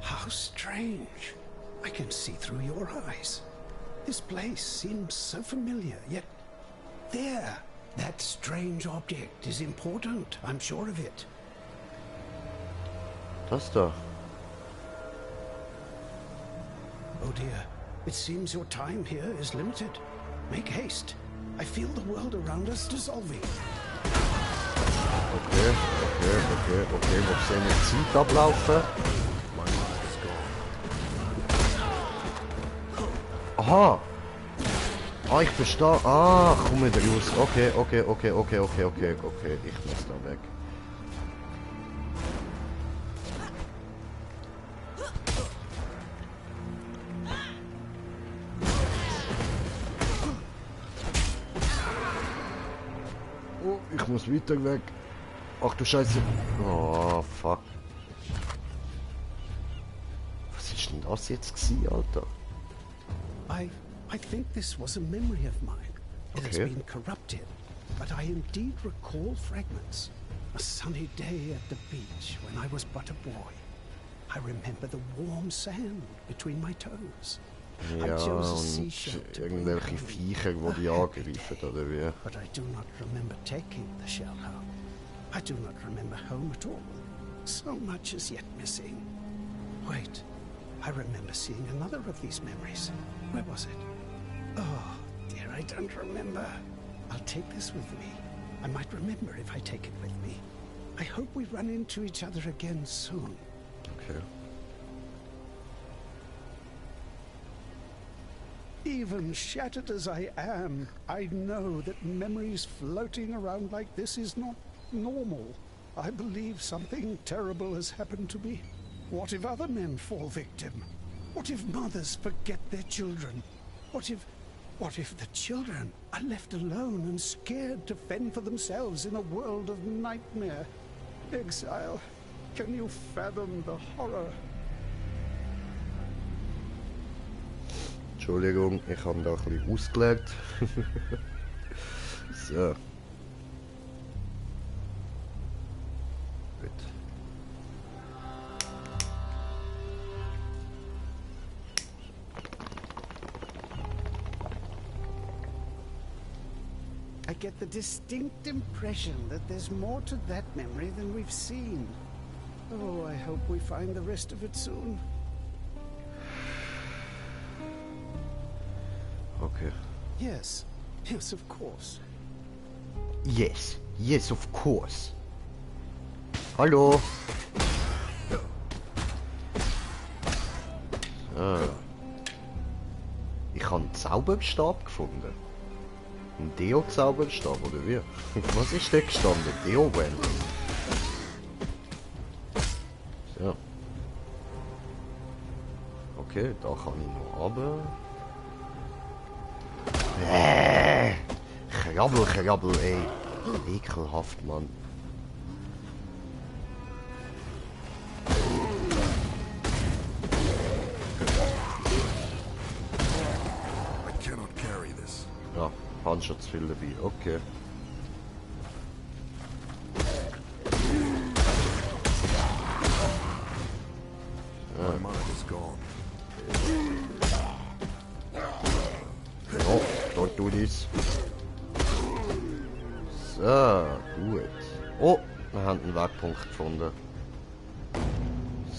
How strange. I can see through your eyes. This place seems so familiar, yet there, that strange object is important. I'm sure of it. Das da. Oh dear, it seems your time here is limited. Make haste. I feel the world around us dissolving. Okay. Wo sehen wir die Zeit ablaufen? Aha! Ah, ich verstehe. Ah, komm wieder raus. Okay. Ich muss da weg. Oh, ich muss weiter weg. Ach du Scheiße. Oh, fuck. Was ist denn das jetzt gewesen, Alter? I think this was a memory of mine. It has Okay. been corrupted, but I indeed recall fragments. A sunny day at the beach when I was but a boy. I remember the warm sand between my toes. I Ja, chose a und seashell to bring irgendwelche home. Viecher, die die angreifen, oder wie? But I do not remember taking the shell home. I do not remember home at all. So much is yet missing. Wait, I remember seeing another of these memories. Where was it? Oh, dear, I don't remember. I'll take this with me. I might remember if I take it with me. I hope we run into each other again soon. Okay. Even shattered as I am, I know that memories floating around like this is not normal. I believe something terrible has happened to me. What if other men fall victim? What if mothers forget their children? What if the children are left alone and scared to fend for themselves in a world of nightmare? Exile, can you fathom the horror? Entschuldigung, ich habe da ein bisschen ausgelegt. So. Gut. I get the distinct impression that there's more to that memory than we've seen. Oh, I hope we find the rest of it soon. Okay. Yes, yes, of course. Yes, of course. Hallo. Ah. Ich habe einen Zauberstab gefunden. Ein Deo-Zauberstab, oder wie? Was ist da gestanden? Deo-Wand. So. Okay, da kann ich noch runter. Krabbel, ey. Ekelhaft, Mann. Ja, haben schon zu viel dabei. Okay. My mind is gone. Ja, dort tut es. So, gut. Oh, wir haben einen Wegpunkt gefunden.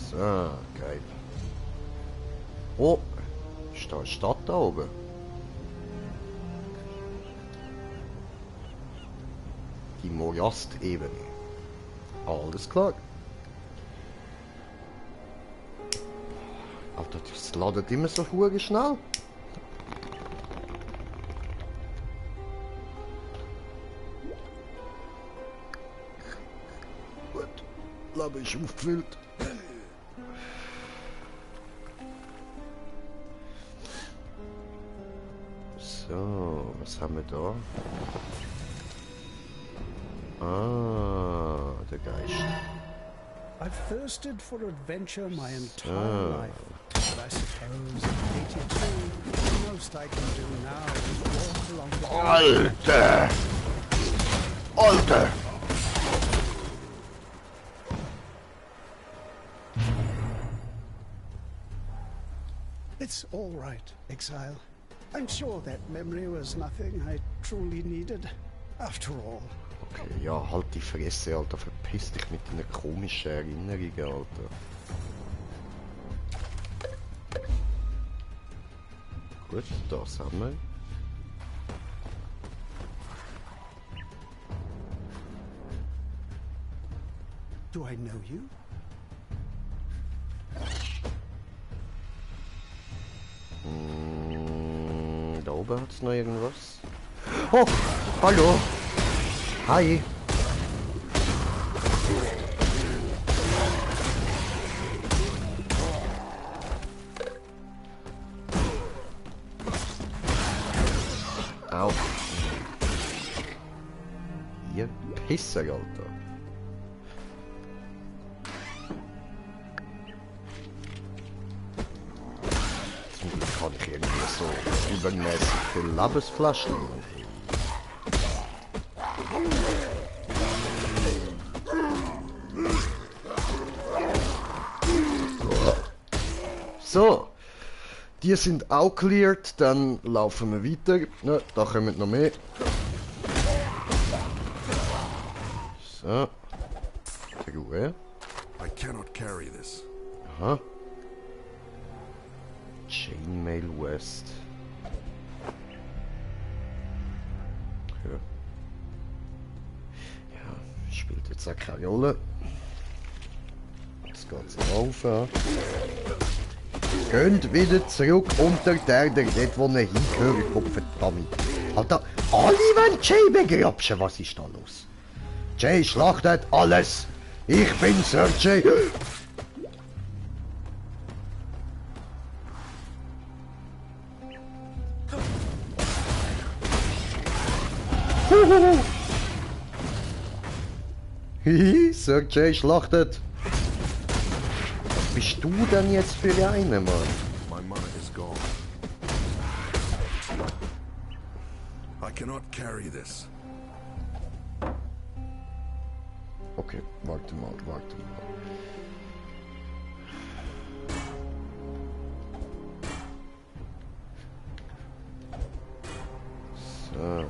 So, geil. Oh, ist da eine Stadt da oben? Die Moriast-Ebene. Alles klar. Alter, das ladet immer so hure schnell. Gut, Leben ist aufgefüllt. So, was haben wir da? Ah, der Geist. I've thirsted for adventure my entire life, but I suppose at 82, the most I can do now is walk along the Alter! Alter! It's all right, Exile. I'm sure that memory was nothing I truly needed, after all. Okay, ja, halt die Fresse, Alter. Verpiss dich mit deinen komischen Erinnerungen, Alter. Gut, das haben wir. Do I know you? Da oben hat's noch irgendwas. Oh, hallo. Hi. Au. Ihr Pisser, Alter. Zum Glück kann ich irgendwie so übermäßig viel Lebensflaschen. So, die sind auch cleared, dann laufen wir weiter. Ne, da kommen noch mehr. So, sehr gut. I cannot carry this. Aha. Chainmail West. Ja. Ja, spielt jetzt auch keine Rolle. Jetzt geht's rauf. Ja. Geht wieder zurück unter die Erde, dort wo ihr hingehört, Kopfverdammt. Alter, alle wollen Jay begrapschen, was ist da los? Jay schlachtet alles. Ich bin Sir Jay. Hihi, Sir Jay schlachtet. Was bist du denn jetzt für eine, Mann? My mana is gone. I cannot carry this. Okay, warte mal, warte mal. So.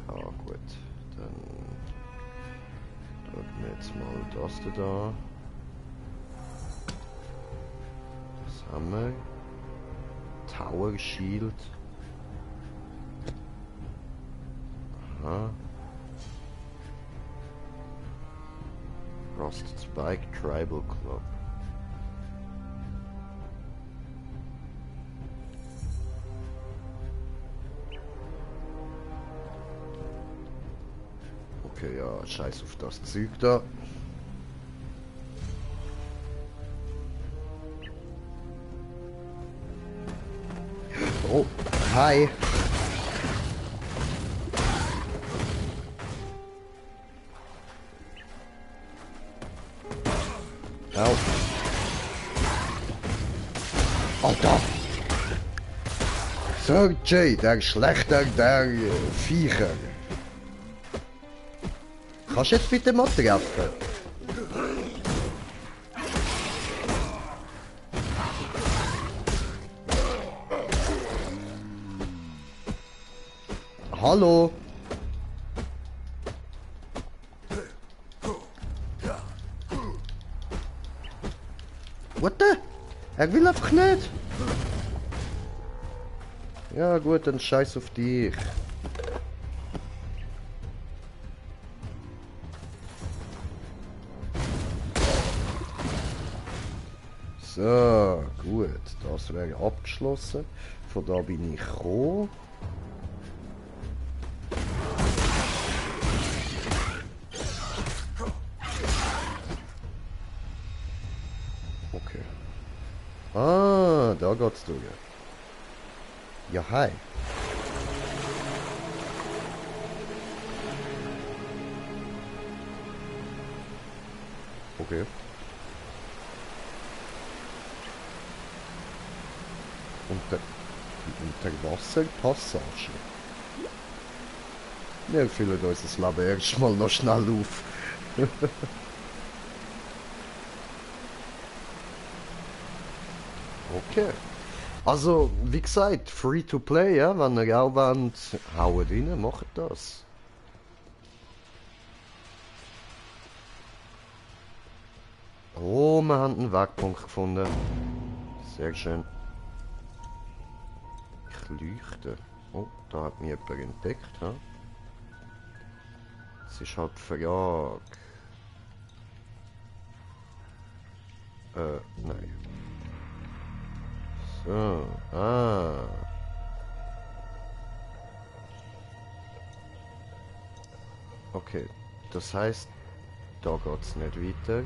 Ja gut, dann drücken wir jetzt mal das da. Was haben wir? Tower Shield. Aha. Rusted Spike Tribal Club. Okay, ja, scheiß auf das Zeug da. Oh, hi. Au. Alter! Sergej, der Schlechter der Viecher. Kannst du jetzt bitte mal treffen? Hallo? What the? Er will einfach nicht. Ja gut, dann scheiß auf dich. So, gut. Das wäre abgeschlossen. Von da bin ich gekommen. Okay. Ah, da geht's durch. Ja, hi. Okay. Unterwasserpassage. Wir füllen unser Leben erstmal noch schnell auf. Okay. Also, wie gesagt, free to play, ja? Wenn ihr auch wollt, haut rein, macht das. Oh, wir haben einen Wegpunkt gefunden. Sehr schön. Ich leuchte. Oh, da hat mich jemand entdeckt, ha? Es ist halt die Frage. Nein. So, Okay, das heißt, da geht's nicht weiter.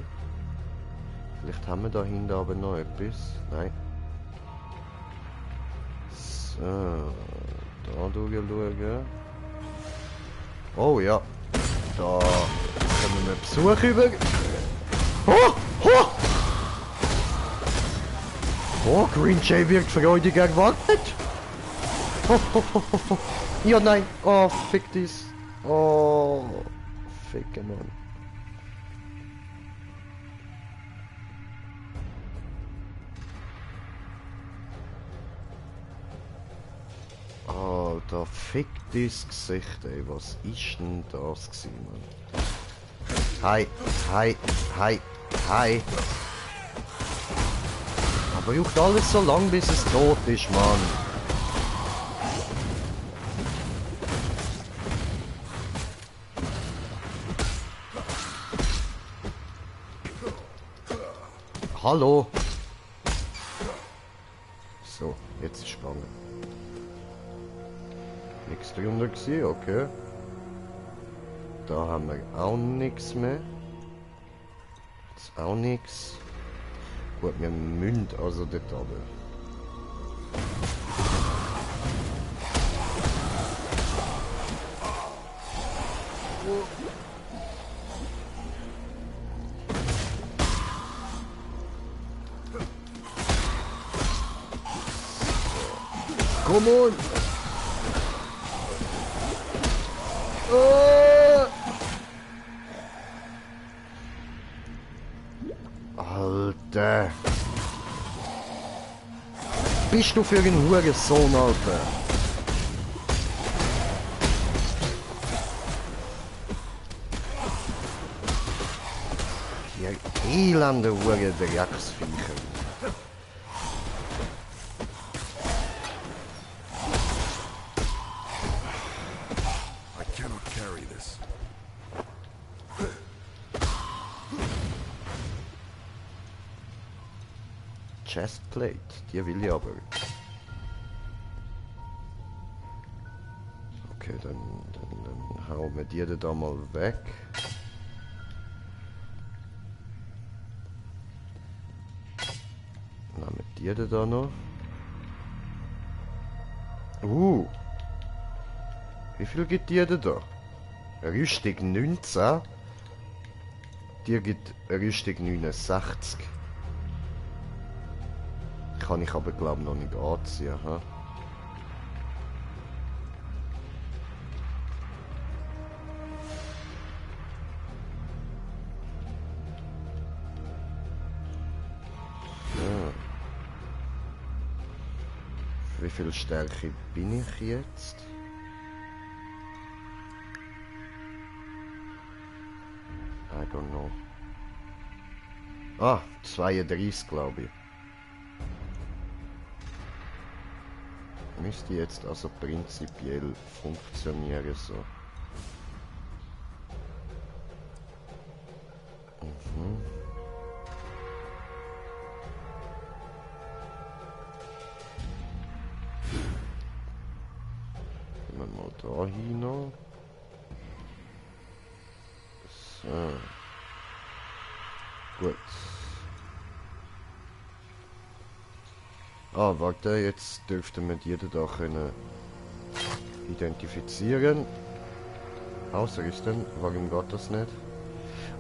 Vielleicht haben wir da hinten aber noch etwas. Nein. So, da durchschauen. Oh ja, da kommen wir Besuch über. Oh, oh! Oh, Green Jay wirkt freudig erwartet. Oh, oh, oh, oh, oh. Ja, nein. Oh, fick dies. Oh, ficke Mann. Alter, fick dies Gesicht, ey. Was ist denn das gewesen, Mann? Hi, hi, hi, hi. Aber juckt alles so lang, bis es tot ist, Mann. Hallo. So, jetzt ist gegangen. Nichts drunter gewesen, okay. Da haben wir auch nichts mehr. Jetzt auch nichts. Gut, wir müssen also dort runter. Come on! Alter! Bist du für ein Hurensohn, Alter? Die elende Huren-Drecksviecher. Chestplate, die will ich aber. Okay, dann hauen wir die da mal weg. Nehmen wir die da noch. Wie viel gibt die da? Rüstung 19. Die gibt Rüstung 69. Kann ich aber glaube noch nicht anziehen. Ha? Ja. Wie viel Stärke bin ich jetzt? I don't know. Ah, 32 glaube ich. Müsste jetzt also prinzipiell funktionieren so. Gehen wir mal da hin noch. So. Gut. Ah, warte, jetzt dürften wir die da können identifizieren. Ausrüsten, warum geht das nicht?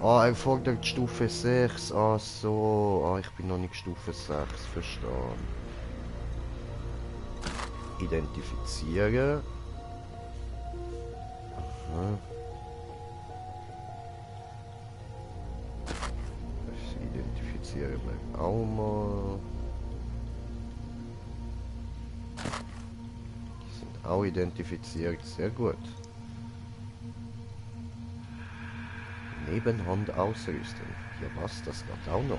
Ah, er fordert Stufe 6. Ah, so. Ah, ich bin noch nicht Stufe 6, verstanden. Identifizieren. Aha. Das identifizieren wir auch mal. Die sind auch identifiziert, sehr gut. Nebenhand ausrüsten. Ja was, das geht auch noch.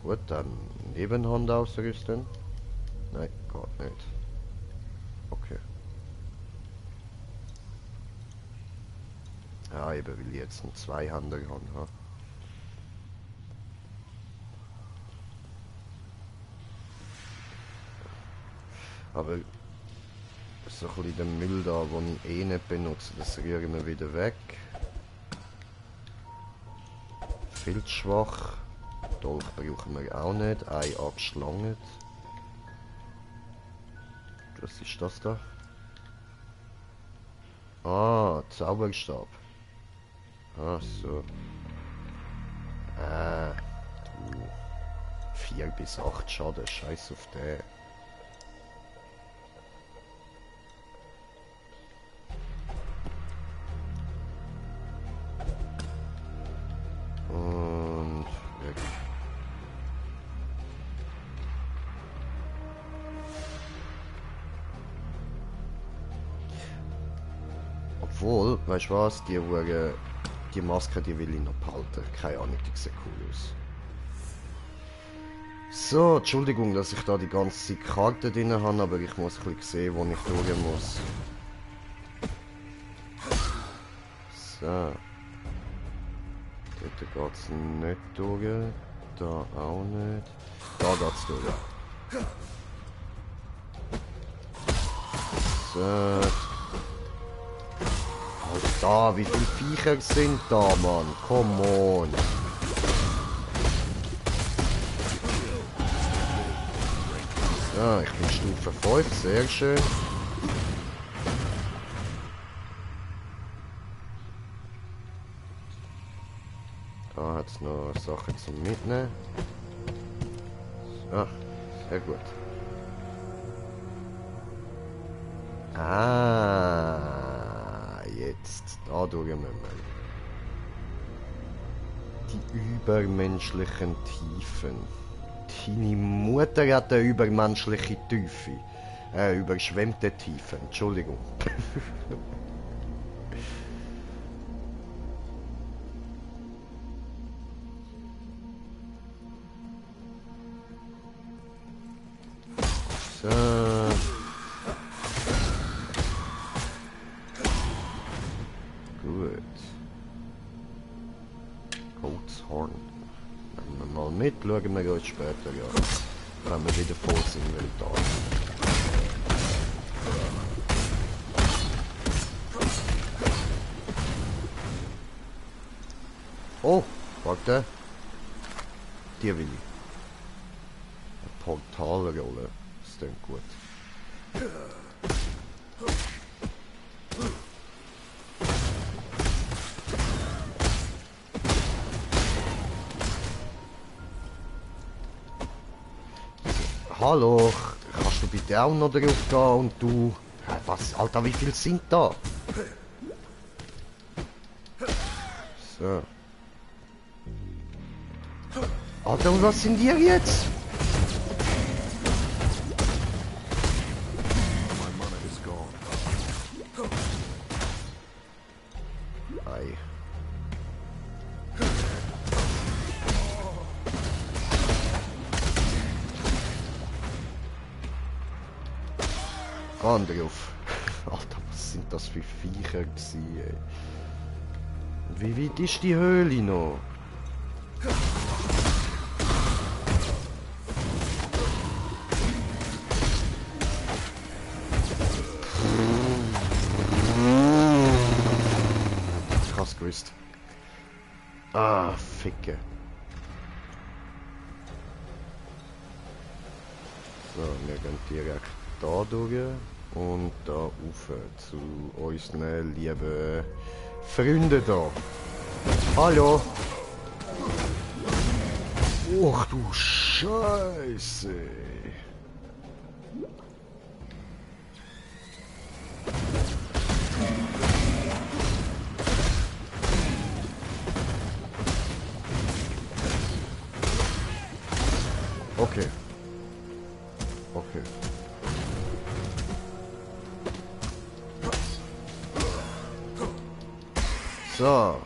Gut, dann Nebenhand ausrüsten. Nein, geht nicht. Okay. Ja, eben will ich jetzt einen Zweihander haben. Ha? Aber so ein bisschen den Müll da, den ich eh nicht benutze, das rühren wir wieder weg. Viel zu schwach. Dolch brauchen wir auch nicht. Ei abgeschlangt. Was ist das da? Ah, Zauberstab. Ah, so. 4 bis 8 Schaden, scheiß auf den. Und weg. Obwohl, weißt du was, die Maske, die will ich noch behalten. Keine Ahnung, die sieht cool aus. So, Entschuldigung, dass ich da die ganze Zeit Karte drin habe, aber ich muss ein bisschen sehen, wo ich durch muss. So. Dort geht es nicht durch. Da auch nicht. Da geht es durch. So. Alter, wie viele Viecher sind da, Mann? Come on. So, ich bin Stufe 5, sehr schön. Da hat es noch Sachen zum Mitnehmen. So, sehr gut. Ah, jetzt da durch müssen wir. Die übermenschlichen Tiefen. Deine Mutter hat eine übermenschliche Tiefe. Überschwemmte Tiefe, Entschuldigung. So. Gut. Goatshorn. Nehmen wir mal mit, schauen wir uns später an. Wenn wir wieder voll sind, Inventar. Oh, warte. Die will ich. Eine Portalrolle. Das klingt gut. Hallo, kannst du bitte auch noch drauf gehen und du... Was, Alter, wie viel sind da? So. Alter, und was sind die jetzt? Ei. Geh drauf. Alter, was sind das für Viecher gewesen, ey? Wie weit ist die Höhle noch? Krass gewusst. Ah, Ficke. So, wir gehen direkt da durch und da rauf zu unseren lieben Freunden da. Hallo! Och du Scheiße! Okay. Okay. So.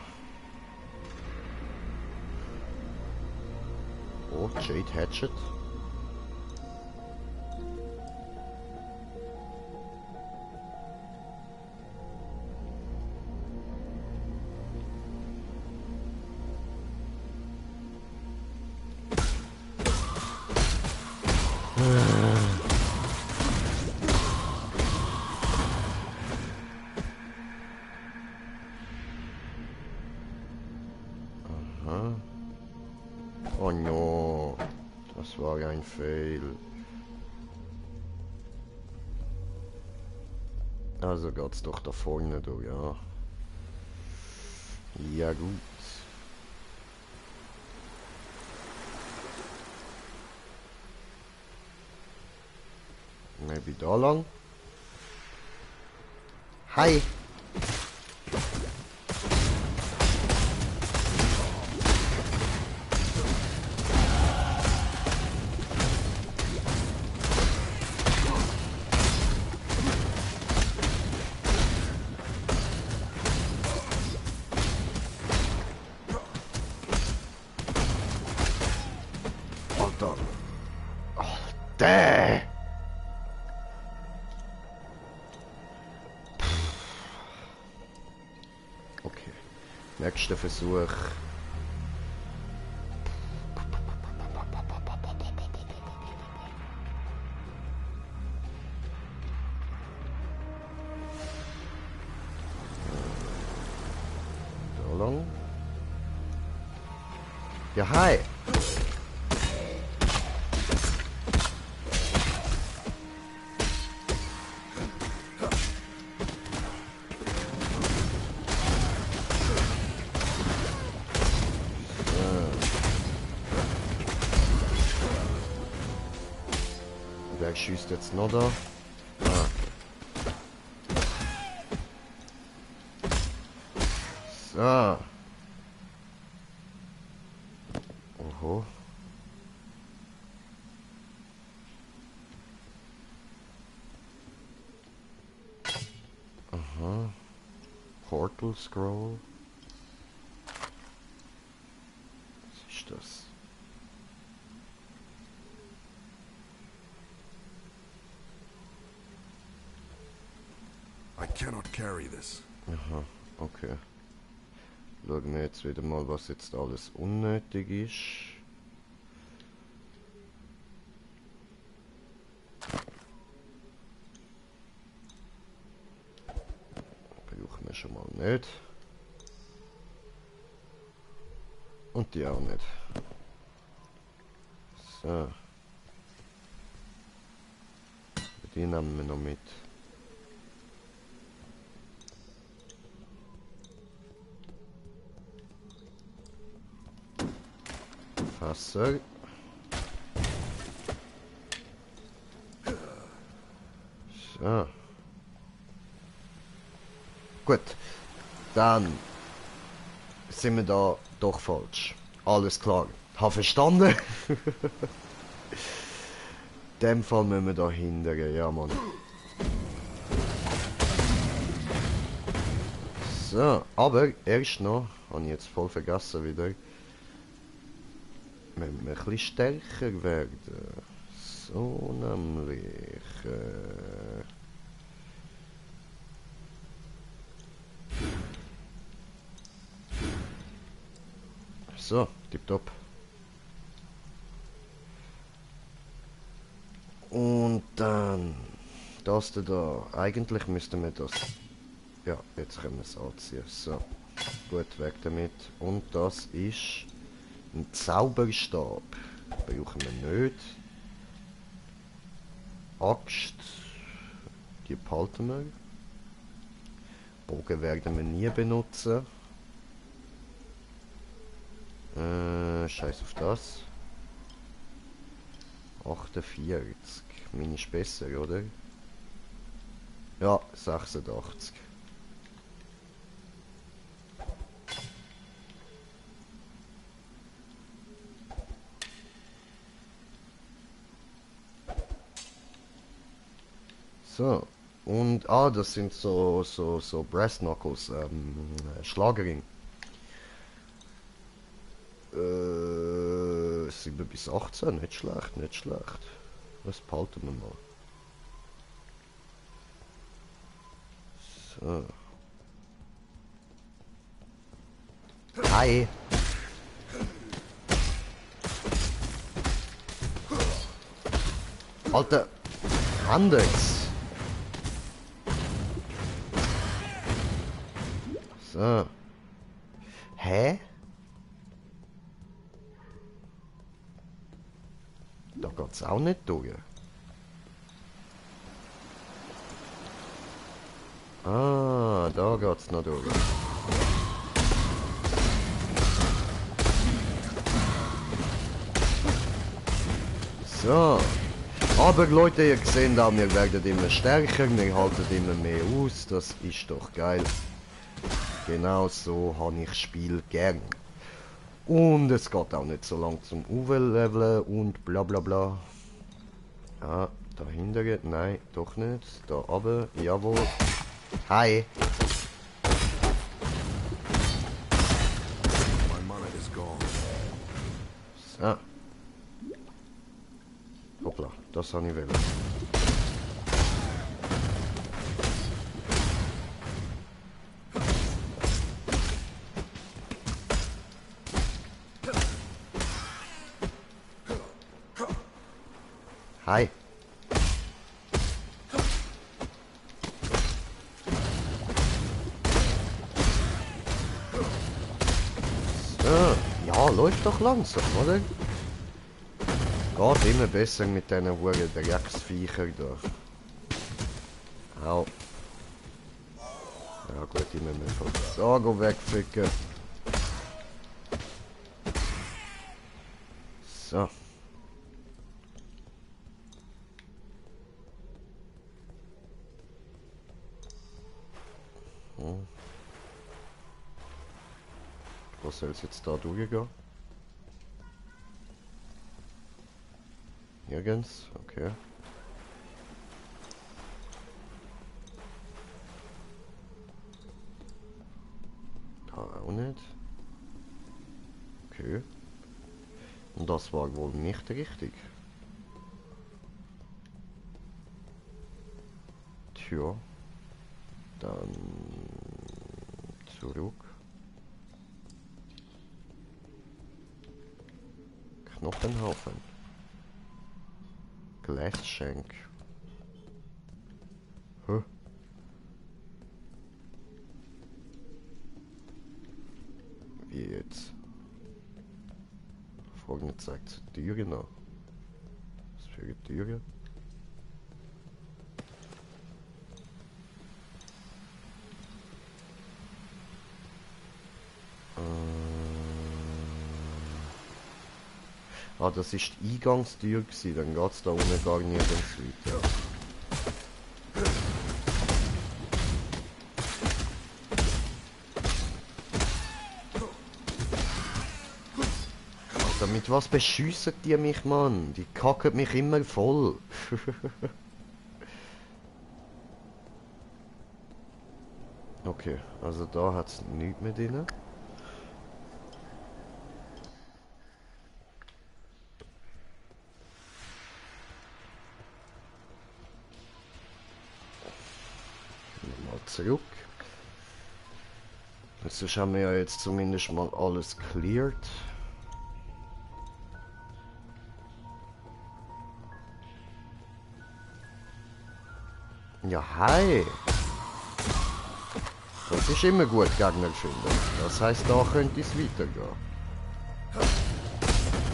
Oh, Jade Hatchet. Aha. Oh no, das war ein Fail. Also geht's doch da vorne durch, ja. Ja gut. Maybe da lang. Hi. Alter. Alter. Okay. Nächster Versuch. Da lang. Ja, hi. Wer schießt jetzt noch da? Ah. So. Oho. Aha. Portal Scroll. Was ist das? I cannot carry this. Aha, okay. Schauen wir jetzt wieder mal, was jetzt alles unnötig ist. Brauchen wir schon mal nicht. Und die auch nicht. So. Die nehmen wir noch mit. Fässer. Ah. Gut. Dann sind wir da doch falsch. Alles klar. Hab verstanden. In dem Fall müssen wir da hindern. Ja, Mann. So, aber erst noch, habe ich jetzt voll vergessen wieder, müssen wir ein bisschen stärker werden. So nämlich. So, tipptopp. Und dann das da. Eigentlich müssten wir das. Ja, jetzt können wir es anziehen. So, gut, weg damit. Und das ist ein Zauberstab. Brauchen wir nicht. Axt. Die behalten wir. Bogen werden wir nie benutzen. Scheiß auf das. 48. Meine ist besser, oder? Ja, 86. So. Und, das sind so Brass Knuckles, Schlagerring. 7 bis 18, nicht schlecht, nicht schlecht. Das behalten wir mal. So. Hi. Alter, Handex. So. Hä? Da geht's auch nicht durch. Ah, da geht's noch durch. So. Aber Leute, ihr seht da, wir werden immer stärker, wir halten immer mehr aus. Das ist doch geil. Genau so habe ich Spiel gern. Und es geht auch nicht so lang zum Leveln und bla bla bla. Ah, dahinter geht. Nein, doch nicht. Da aber, jawohl. Hi. So. Hoppla, das habe ich wollen. Hi. So. Ja, läuft doch langsam, oder? Geht immer besser mit diesen Huren Drecksviechern da. Au. Ja gut, immer mehr von der Sago wegficken. So. Was soll es jetzt da durchgehen? Nirgends? Okay. Da auch nicht. Okay. Und das war wohl nicht richtig. Tja. Dann zurück. Knochenhaufen. Glasschenk. Hä? Wie jetzt? Folgende zeigt Türe nach. Was für eine Türe? Ah, das ist die Eingangstür gewesen, dann geht's da unten gar nirgends weiter. Alter, mit was beschiessen die mich, Mann? Die kacken mich immer voll. Okay, also da hat es nichts mehr drin. Mal zurück. Sonst haben wir ja jetzt zumindest mal alles cleared. Ja, hi! Das ist immer gut, Gegner finden. Das heisst, da könnte es weitergehen.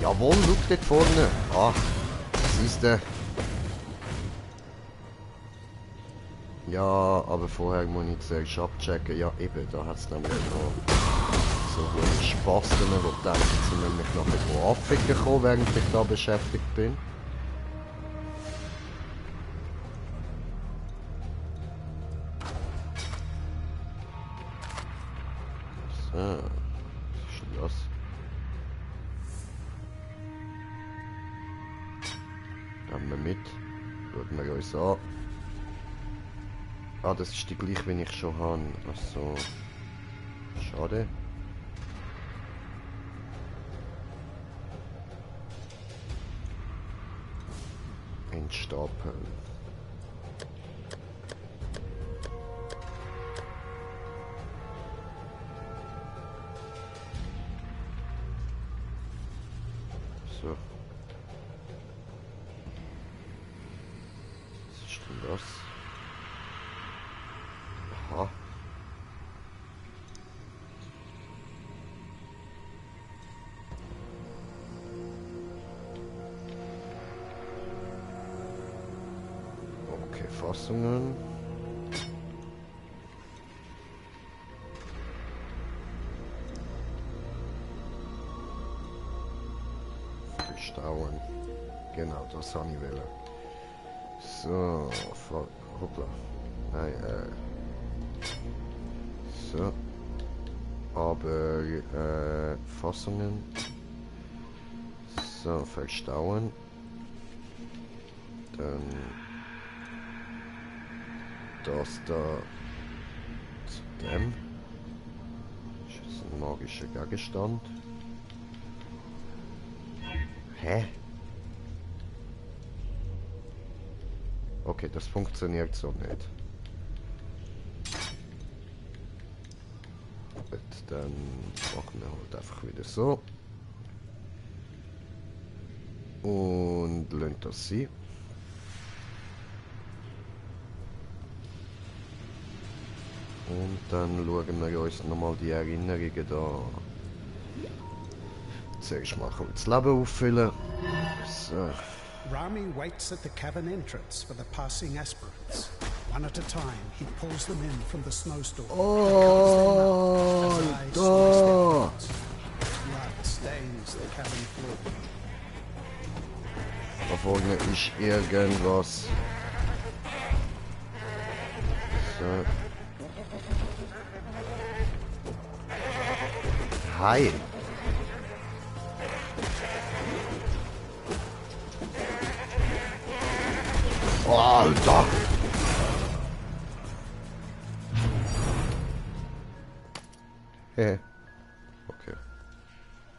Jawohl, schau dort vorne. Ach, siehst du. Ja, aber vorher muss ich zuerst abchecken. Ja, eben, da hat es nämlich noch so gute Spasten, die denken, sie sind nämlich nachher von Afrika gekommen, während ich da beschäftigt bin. So, was ist denn das? Nehmen wir mit. Schauen wir uns an. Ah, das ist die gleiche, wie ich schon habe. Also, schade. Ein Stapel. So. Was ist denn das? Aha. Okay, Fassungen. Verstauen. Genau, das habe ich wollen. So, hoppla. Nein, so. Aber, Fassungen. So, verstauen. Dann das da zu dem. Das ist ein magischer Gegenstand. Hä? Okay, das funktioniert so nicht. Gut, dann machen wir halt einfach wieder so. Und lassen das sein. Und dann schauen wir uns nochmal die Erinnerungen da an. Zuerst mal das Leben auffüllen. So. Rami waits at the cavern entrance for the passing aspirants. One at a time, he pulls them in from the snowstorm. Oh, da! Blood stains the cavern floor. Da vorne ist irgendwas. So. Hi. Oh, Alter. Okay.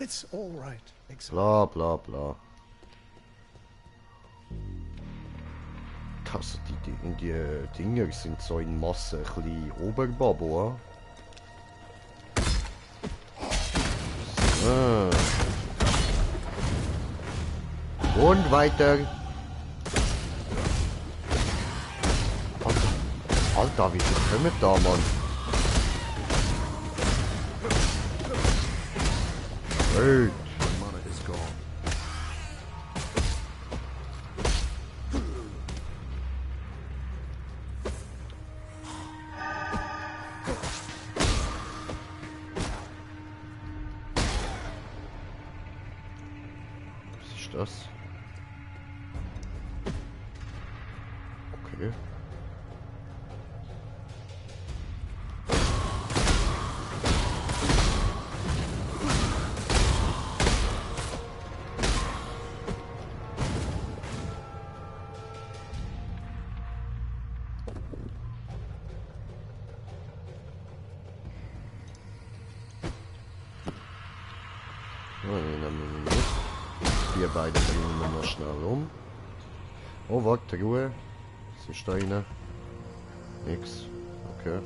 It's all right, Exile. Bla bla bla. Also die Dinger sind so in Masse ein bisschen Oberbabo. So. Und weiter. Alter, wie viel kommen da, Mann? Hey. Was ist das? Okay. Oh, den nehmen wir mit. Die beiden bringen wir noch schnell um. Oh, warte, Ruhe. Was ist da rein? Nix. Okay.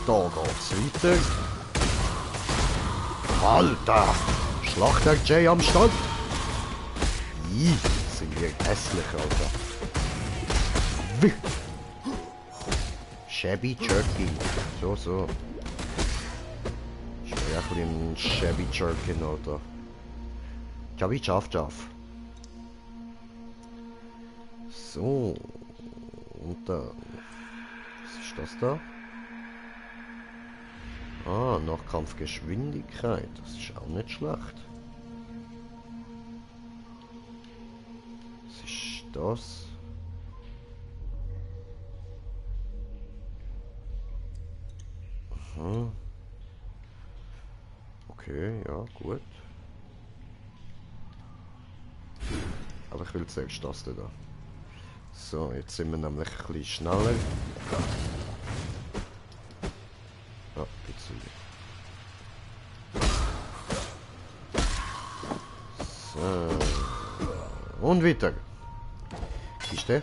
Da geht's weiter. Alter! Schlachter Jay am Start! Ih, sind wir hässlich, Alter. Wie? Shabby Jerky. So, so. Ich bin ja ein bisschen ein Shabby Jerky, Alter. Javi, Jaff. So. Und da. Was ist das da? Ah, Nachkampfgeschwindigkeit. Das ist auch nicht schlecht. Was ist das? Aha. Okay, ja, gut. Aber ich will zuerst das da. So, jetzt sind wir nämlich ein bisschen schneller. Ja, bisschen. So. Und weiter. Ist der?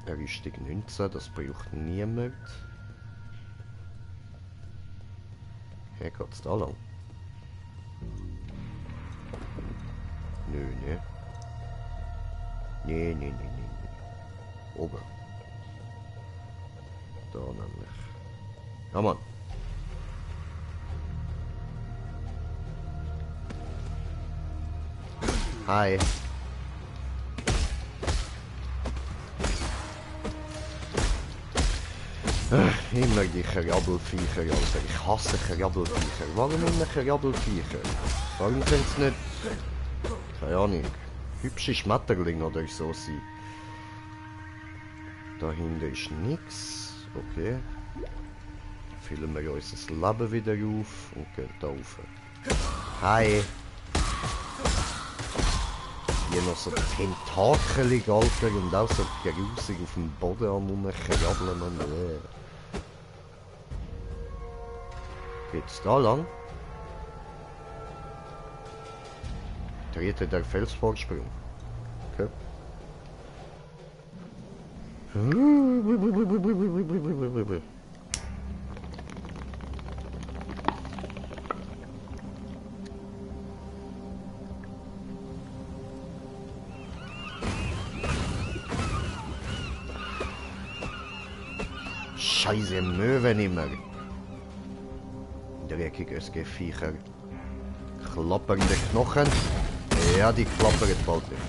Rüstung 19, das braucht niemand. Hey, geht's da lang? Nö, ne? Nee. Oben. Da nämlich. Ja, Mann. Hi. Immer die Krabbelviecher, Alter. Ich hasse Krabbelviecher. Warum immer Krabbelviecher? Warum können es nicht... Keine Ahnung. Hübsche Schmetterlinge oder so sein. Da hinten ist nichts. Okay. Füllen wir unser Leben wieder auf und gehen da rauf. Hi. Hier noch so tentakelig, Alter, und auch so grusig auf dem Boden am rumkrabbeln und Geht's da lang? Dritte der Felsvorsprung. Okay. Scheiße Möwen immer. Dreckiges Geviecher. Klappernde Knochen. Ja, die klappern bald nicht.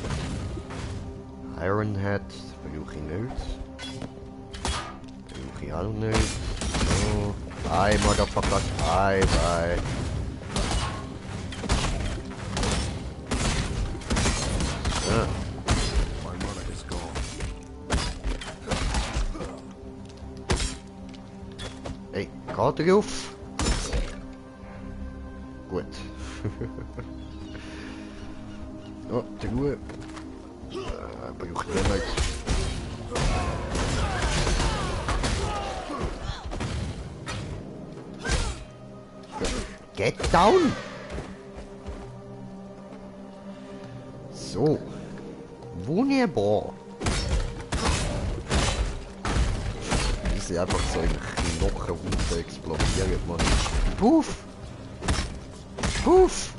Ironhead brauche ich nicht. Brauche ich auch nicht. So. Bye, Motherfucker. Bye. Ja. Hey, geht drauf. Gut. Oh, die Ruhe. Braucht niemand. Get down! So. Wunderbar. Wie sie einfach so in Knochen runter explodieren, man. Puff! Puff!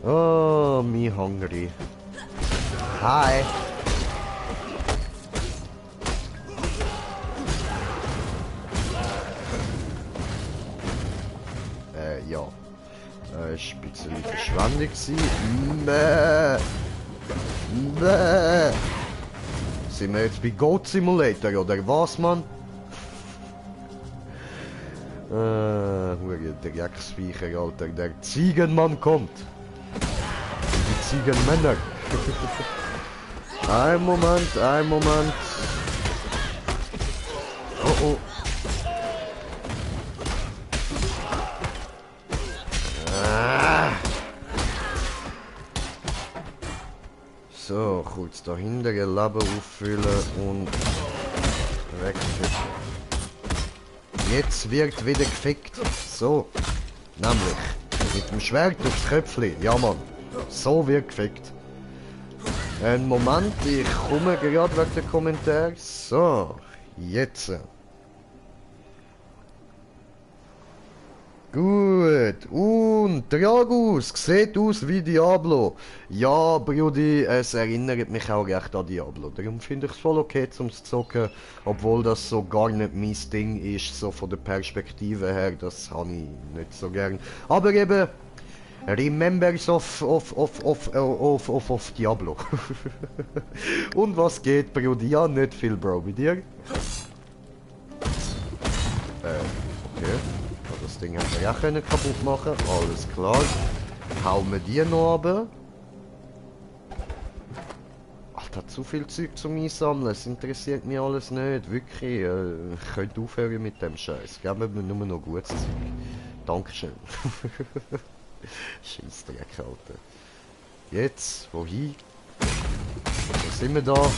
Oh, me hungry. Hi. Ja. Ist ein bisschen Verschwendung gewesen. Bäh. Sind wir jetzt bei Goat Simulator oder was, Mann? Der Jagdviecher, Alter. Der Ziegenmann kommt. Die Ziegenmänner. Ein Moment. Oh. So, kurz dahinter Leben auffüllen und wegficken. Jetzt wird wieder gefickt. So. Nämlich. Mit dem Schwert aufs Köpfchen. Ja, Mann. So wird gefickt. Einen Moment, ich komme gerade wegen den Kommentaren. So. Jetzt. Gut. Und Dragus sieht aus wie Diablo. Ja, Brudi, es erinnert mich auch recht an Diablo. Darum finde ich es voll okay zum Zocken, obwohl das so gar nicht mein Ding ist, so von der Perspektive her. Das habe ich nicht so gern. Aber eben, Remembers of Diablo. Und was geht, Brudi? Ja, nicht viel, Bro, bei dir? Okay. Das Ding haben wir ja können kaputt machen. Alles klar. Hauen wir die noch runter. Alter, zu viel Zeug zum Einsammeln. Es interessiert mich alles nicht. Wirklich. Ich könnte aufhören mit dem Scheiß. Geben mir nur noch gutes Zeug. Dankeschön. Scheissdreck, Alter. Jetzt, wohin? Wo sind wir da?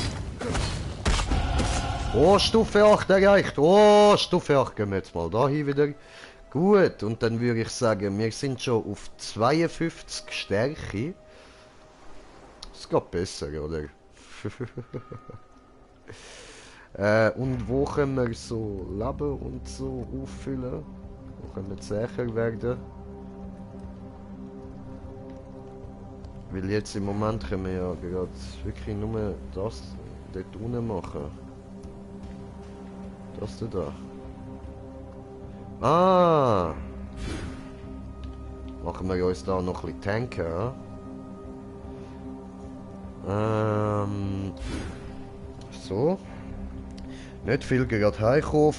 Oh, Stufe 8 erreicht. Oh, Stufe 8. Gehen wir jetzt mal dahin wieder. Gut, und dann würde ich sagen, wir sind schon auf 52 Stärke. Es geht besser, oder? Und wo können wir so Leben und so auffüllen? Wo können wir sicher werden? Weil jetzt im Moment können wir ja gerade wirklich nur das dort unten machen. Das da. Ah! Machen wir uns da noch ein bisschen tanken, ja? So. Nicht viel gerade heimkommen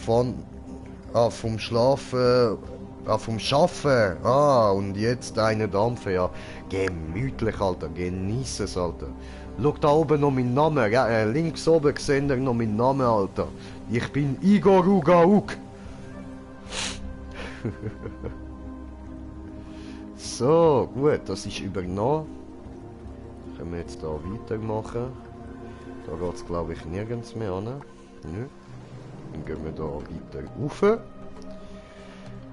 vom Schlafen. Vom Schaffen. Und jetzt einen Dampfen, ja. Gemütlich, Alter. Genieß es, Alter. Schau da oben noch meinen Namen. Links oben seht ihr noch meinen Namen, Alter. Ich bin Igor Ugauk. So, gut, das ist übernommen. Können wir jetzt da weitermachen. Da geht es, glaube ich, nirgends mehr an. Nö. Dann gehen wir da weiter rauf.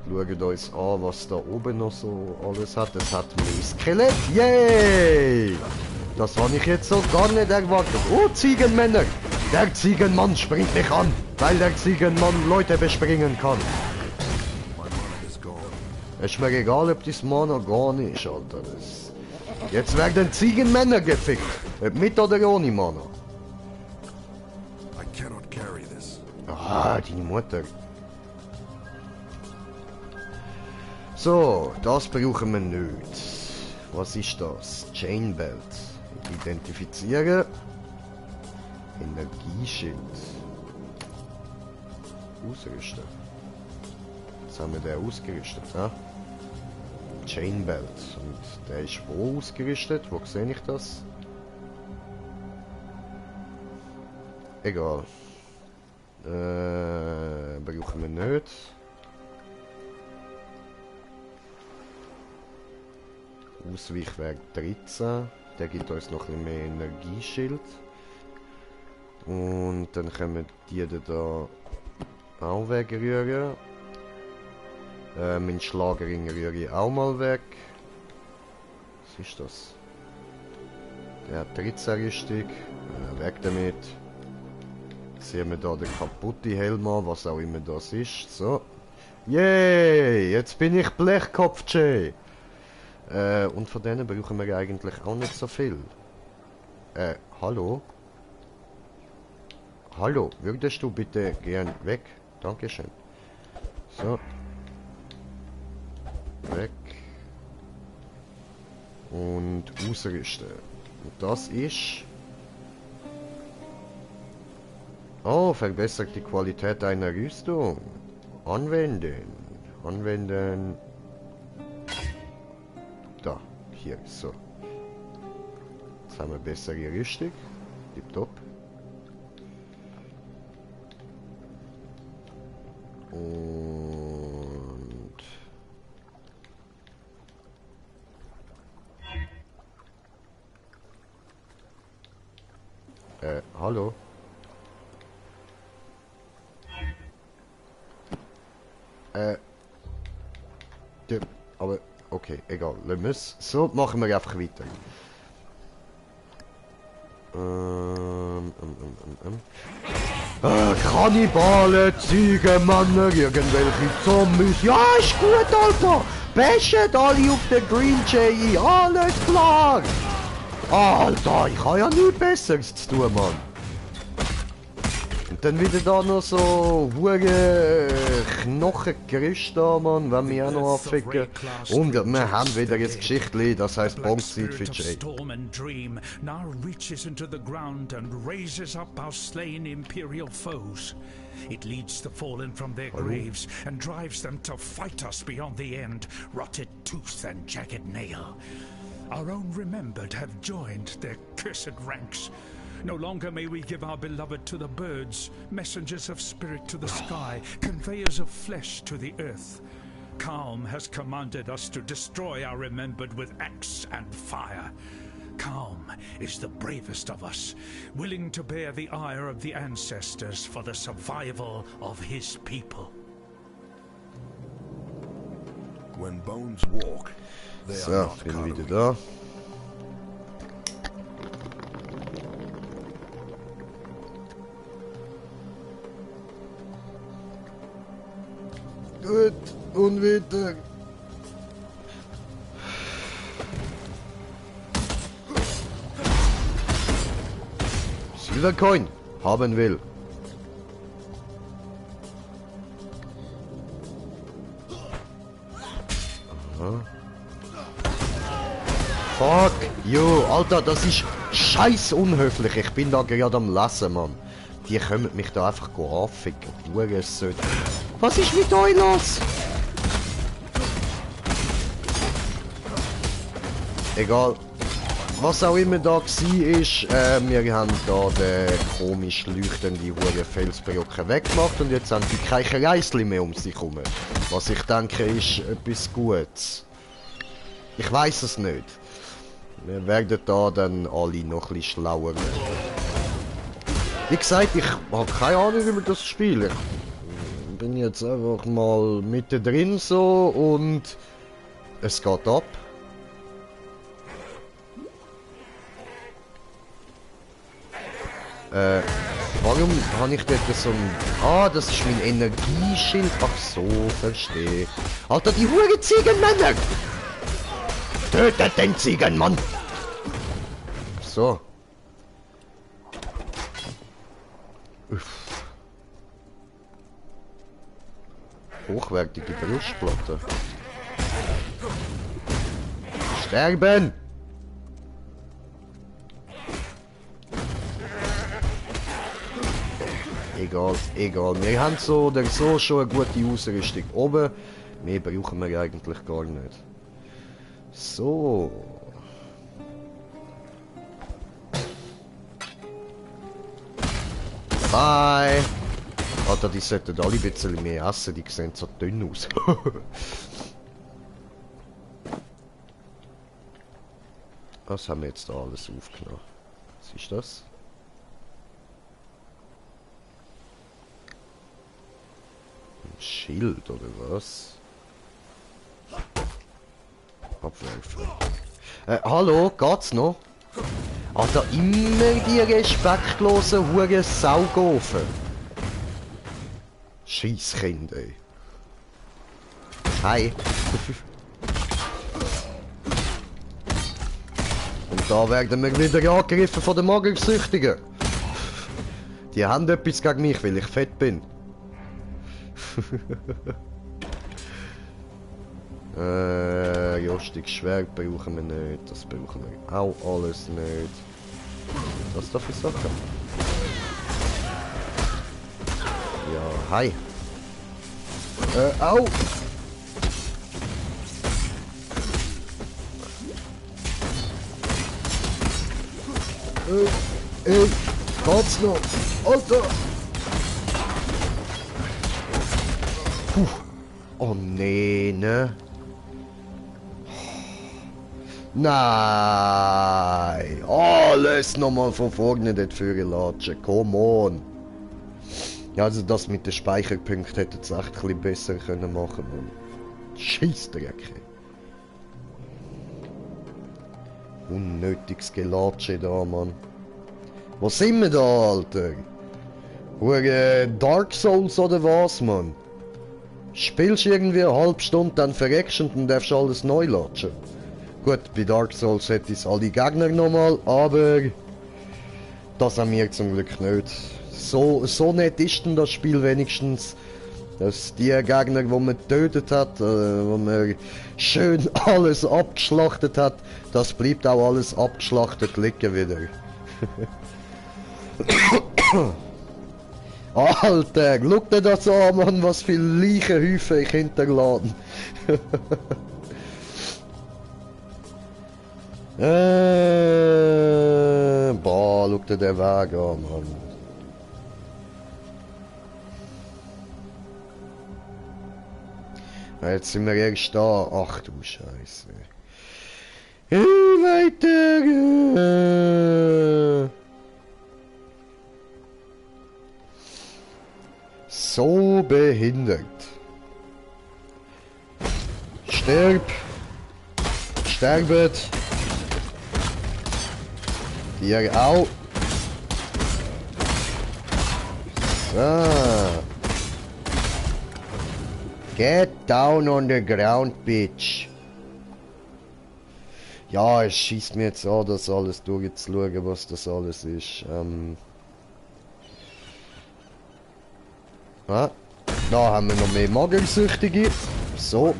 Schauen uns an, was da oben noch so alles hat. Es hat mehr Skelett. Yay! Das habe ich jetzt so gar nicht erwartet. Oh, Ziegenmänner! Der Ziegenmann springt mich an, weil der Ziegenmann Leute bespringen kann. Es ist mir egal, ob das Mana gar nicht ist, Alter. Jetzt werden Ziegenmänner gefickt. Ob mit oder ohne Mana. Ah, deine Mutter. So, das brauchen wir nicht. Was ist das? Chainbelt. Identifizieren. Energieschild. Ausrüsten. Jetzt haben wir den ausgerüstet, ja? Chainbelt. Und der ist wo ausgerüstet? Wo sehe ich das? Egal. Brauchen wir nicht. Ausweichwert 13. Der gibt uns noch ein bisschen mehr Energieschild. Und dann können wir die da auch wegrühren. Mein Schlagerring rühre ich auch mal weg. Was ist das? Der hat 13 Rüstung. Weg damit. Sehen wir da den kaputten Helm an, was auch immer das ist. So. Yay! Jetzt bin ich Blechkopf Jay. Und von denen brauchen wir eigentlich auch nicht so viel. Hallo? Hallo, würdest du bitte gern weg? Dankeschön. So. Weg. Und ausrüsten. Und das ist... Oh, verbessert die Qualität einer Rüstung. Anwenden. Anwenden. Da, hier, so. Jetzt haben wir bessere Rüstung. Tipptopp. Und... Hallo? Aber, okay, egal, lassen wir es. So, machen wir einfach weiter. Kannibalen, Ziegenmänner, irgendwelche Zombies. Ja, ist gut, Alter! Bashet alle auf den Green Jay, alles klar! Alter, ich habe ja nichts Besseres zu tun, Mann. Und dann wieder da noch so hure Knochengerüst da, Mann, wenn wir auch noch abficken. Und wir haben wieder jetzt Geschichtli, das heisst Bonk-Zeit für Jay. Now reaches into the ground and raises up our slain imperial foes. It leads the fallen from their graves and drives them to fight us beyond the end, rotted tooth and jagged nail. Our own remembered have joined their cursed ranks. No longer may we give our beloved to the birds, messengers of spirit to the sky, conveyors of flesh to the earth. Calm has commanded us to destroy our remembered with axe and fire. Calm is the bravest of us, willing to bear the ire of the ancestors for the survival of his people. When bones walk, they are So, not bin wieder Cardomies. da. Gut, und weiter. Silvercoin haben will. Aha. Fuck you, Alter, das ist scheiß unhöflich. Ich bin da gerade am Lesen, Mann. Die können mich da einfach anficken. Hurensohn. Was ist mit euch los? Egal. Was auch immer da war, wir haben da den komisch leuchtenden Felsbrocken weggemacht und jetzt haben die keine Kreisli mehr um sich herum. Was ich denke, ist etwas Gutes. Ich weiß es nicht. Wir werden da dann alle noch ein bisschen schlauer werden. Wie gesagt, ich habe keine Ahnung über das Spiel. Ich bin jetzt einfach mal mittendrin so und es geht ab. Warum habe ich dort so ein... Ah, das ist mein Energieschild. Ach so, verstehe. Alter, die huren Ziegenmänner! Tötet den Ziegenmann! So. Uff. Hochwertige Brustplatte. Sterben! Egal, egal. Wir haben so oder so schon eine gute Ausrüstung oben. Mehr brauchen wir eigentlich gar nicht. So. Bye! Alter, die sollten alle ein bisschen mehr essen, die sehen so dünn aus. Was haben wir jetzt da alles aufgenommen? Was ist das? Ein Schild oder was? Abwerfen. Hallo, geht's noch? Alter, immer die respektlosen Huren Saugofen. Scheisskind, ey. Hi. Und da werden wir wieder angegriffen von den Magersüchtigen. Die haben etwas gegen mich, weil ich fett bin. Jostiges Schwert brauchen wir nicht, das brauchen wir auch alles nicht. Was da für Sachen? Ja, hi. Au! Geht's noch? Alter! Puh. Oh nee, ne? Nein! Alles nochmal von vorne dort vorlatschen. Come on! Ja, also das mit den Speicherpunkten hätte es echt ein bisschen besser können machen können. Scheissdreck. Unnötiges Gelatsche da, Mann. Wo sind wir da, Alter? Dark Souls oder was, Mann? Spielst irgendwie eine halbe Stunde, dann verreckst und dann darfst du alles neu latschen. Gut, bei Dark Souls hätte ich alle Gegner nochmal, aber das haben wir zum Glück nicht. So nett ist denn das Spiel wenigstens, dass die Gegner, die man getötet hat, wo man schön alles abgeschlachtet hat, das bleibt auch alles abgeschlachtet liegen wieder. Alter, schau dir das an, Mann, was für Leichenhäufen ich hinterladen. Boah, schau dir den Weg an, Mann. Jetzt sind wir erst da. Ach du Scheiße. Weiter. So behindert. Sterb. Sterbet. Ihr auch. So. Get down on the ground, bitch. Ja, es schießt mir jetzt an, das alles durchzuschauen, was das alles ist. Da haben wir noch mehr Magensüchtige. So.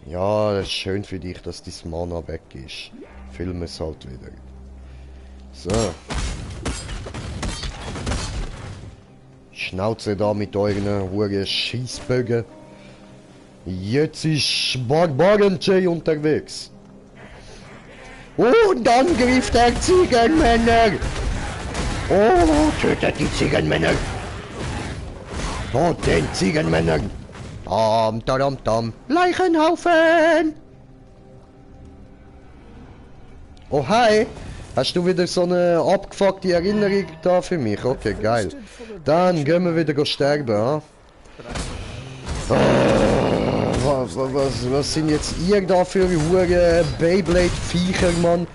Ja, das ist schön für dich, dass dein Mana weg ist. Film es halt wieder. So. Schnauze da mit euren huren Schießbögen. Jetzt ist Barbaren-Jay unterwegs. Und Angriff der Ziegenmänner. Oh, tötet die Ziegenmänner. Tot den Ziegenmännern. Tam. Leichenhaufen. Oh, hi. Hast du wieder so eine abgefuckte Erinnerung da für mich? Okay, geil. Dann gehen wir wieder sterben, ha? Was sind jetzt ihr da für hure Beyblade-Viecher, Mann?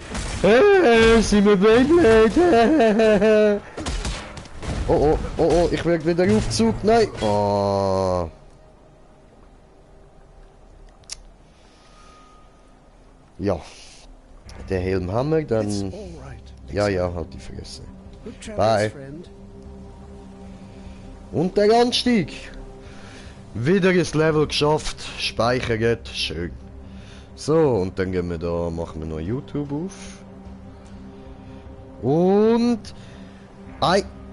Sind wir Beyblade? Oh, ich werde wieder Aufzug. Nein. Oh. Ja. Der Helm haben wir, dann... Ja, halt die Fresse. Bye. Und der Anstieg. Wieder das Level geschafft. Speichert. Schön. So, und dann gehen wir da, machen wir noch YouTube auf. Und...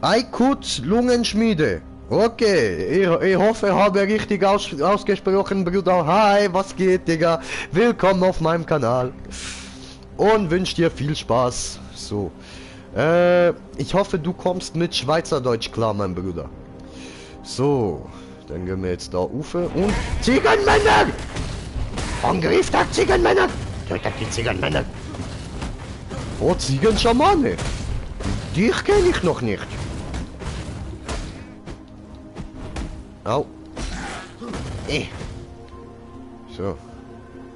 Aykut Lungenschmiede. Okay, ich hoffe, ich habe richtig ausgesprochen, Bruder. Hi, was geht, Digga? Willkommen auf meinem Kanal. Und wünsche dir viel Spaß. So. Ich hoffe, du kommst mit Schweizerdeutsch klar, mein Bruder. So. Dann gehen wir jetzt da rauf und... Ziegenmänner! Angriff der Ziegenmänner! Tötet die Ziegenmänner! Oh, Ziegenschamane! Dich kenne ich noch nicht. Au. So.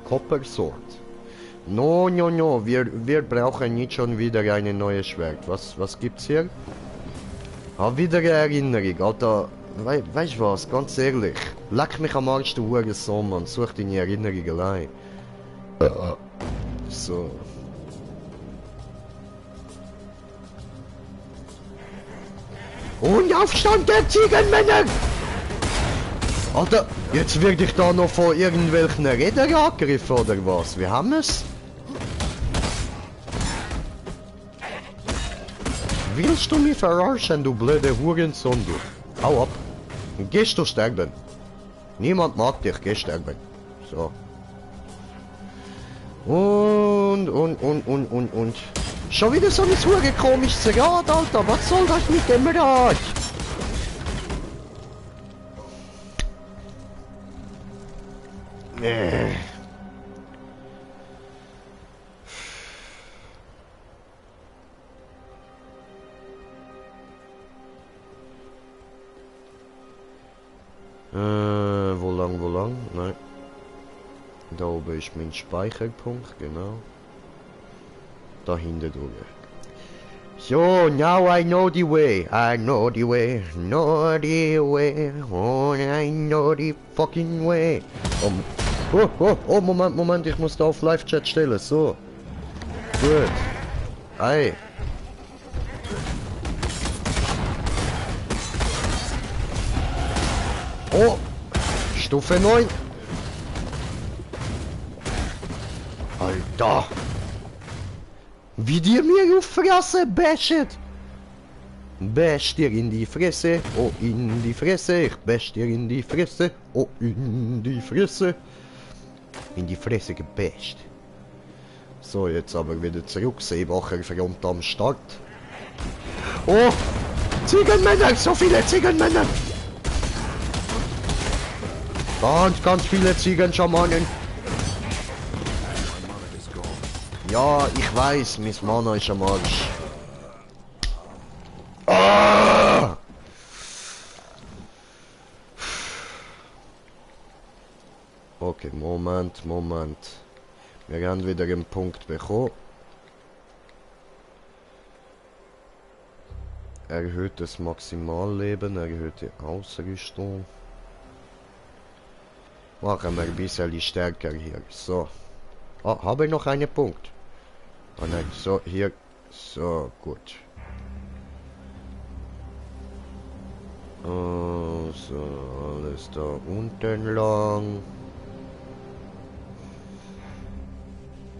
Copper Sword. No, wir brauchen nicht schon wieder eine neue Schwert. Was gibt's hier? Wieder eine Erinnerung, Alter. Weißt du was, ganz ehrlich. Leck mich am Arsch, du Hurensohn, Mann. Such deine Erinnerung allein. So. Und Aufstand der Ziegenmänner! Alter, jetzt werde ich da noch von irgendwelchen Rädern angegriffen, oder was? Wir haben es. Willst du mich verarschen, du blöde Hurensohn, du? Hau ab. Gehst du sterben. Niemand mag dich, geh sterben. So. Und. Schon wieder so ein hure komisches Rad, Alter. Was soll das mit dem Rad? Da oben ist mein Speicherpunkt, genau. Da hinten durch. So, now I know the way. I know the way. Know the way. Oh, I know the fucking way. Oh, Moment, ich muss da auf Live-Chat stellen. So. Gut. Ei. Oh. Stufe 9. Alter. Wie dir mir auf Fresse bashet. Bash dir in die Fresse. Oh, in die Fresse. Ich bash dir in die Fresse. Oh, in die Fresse. In die Fresse gebasht. So, jetzt aber wieder zurück. Seebacher Front am Start. Oh! Ziegenmänner! So viele Ziegenmänner! Ganz viele Ziegenschamanen. Ja, ich weiß, Miss Mana ist am Arsch. Ah! Okay, Moment. Wir haben wieder einen Punkt bekommen. Erhöhtes Maximalleben, erhöhte Ausrüstung. Machen wir ein bisschen stärker hier. So. Ah, habe ich noch einen Punkt? Ah nein, so, hier. So, gut. So, alles da unten lang.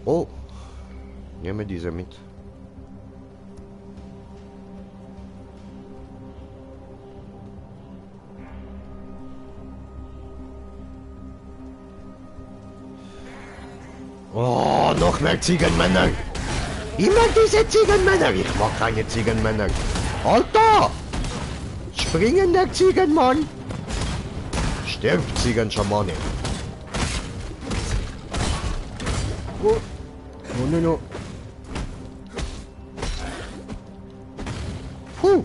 Oh, nehme diese mit. Oh, noch mehr Ziegenmänner. Immer diese Ziegenmänner. Ich mag keine Ziegenmänner. Alter! Springender Ziegenmann. Stirbt Ziegenschamane. Oh. No. Puh.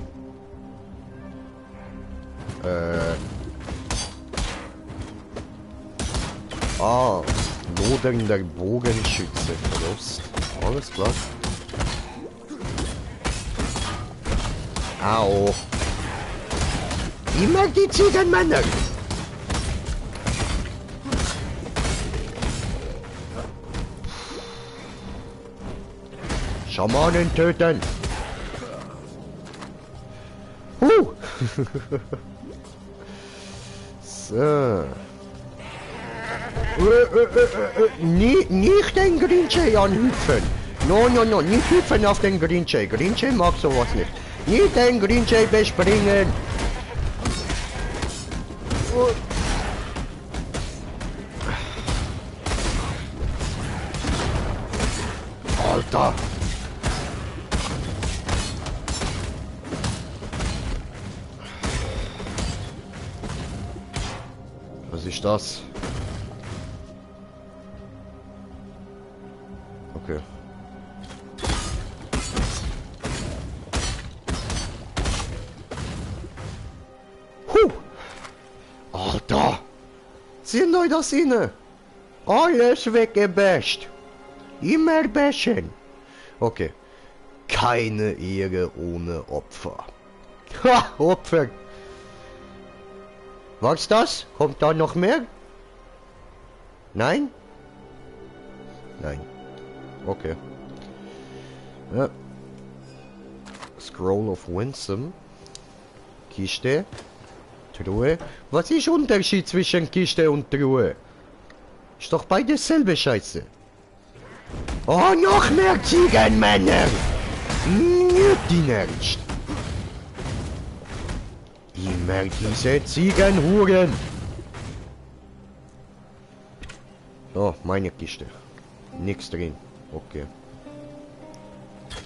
Lodernder Bogenschütze. Frost. Alles klar. Au. Immer die Ziegenmänner. Schamanen töten. So. Nicht den Grinche anhüpfen. No, nicht hüpfen auf den Grinche. Grinche mag sowas nicht. Nicht den Grinche bespringen. Alter. Was ist das? Okay. Alter! Sind euch das inne? Alles weggebasht. Immer bashen. Okay. Keine Ehre ohne Opfer. Ha! Opfer! Was das? Kommt da noch mehr? Nein? Nein. Okay. Ja. Scroll of Winsome. Kiste. Truhe. Was ist der Unterschied zwischen Kiste und Truhe? Ist doch beides selbe Scheiße. Oh, noch mehr Ziegenmänner! Nicht in Ernst. Immer diese Ziegenhuren. Oh, meine Kiste. Nichts drin. Okay.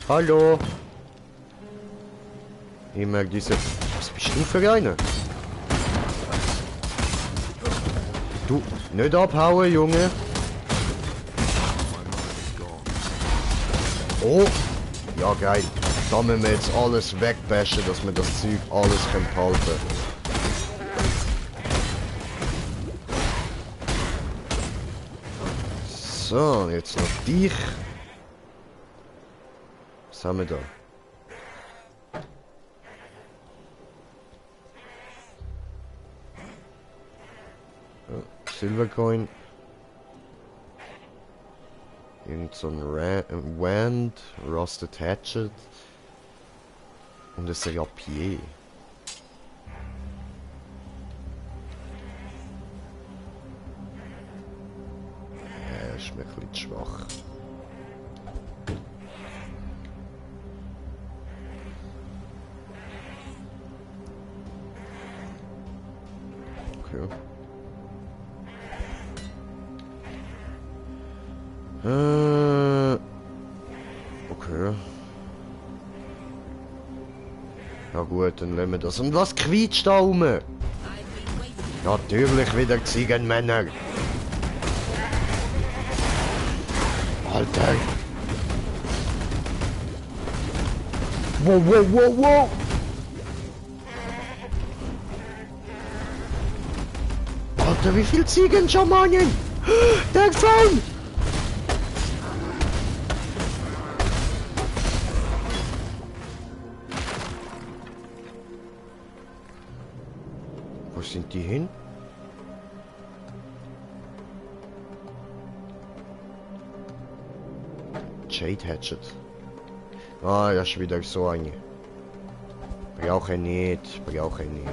Hallo. Immer diese... Was bist du für eine? Du, nicht abhauen, Junge. Oh. Ja, geil. Da müssen wir jetzt alles wegbashen, dass wir das Zeug alles halten können. So, jetzt noch dich. Was haben wir da? Ja, Silvercoin. Irgend so ein Wand, Rusted Hatchet. Und ein Rapier. Ja, ist mir ein bisschen schwach. Okay. Okay. Ja gut, dann lassen wir das. Und was quietscht da rum? Natürlich wieder Ziegenmänner. Alter. Wow, wow, wow, wow. Alter, wie viel Ziegenschamanen? Der Sound! Wo sind die hin? Jade Hatchet. Ah, das ist wieder so eine. Brauche ich nicht, brauche ich nicht.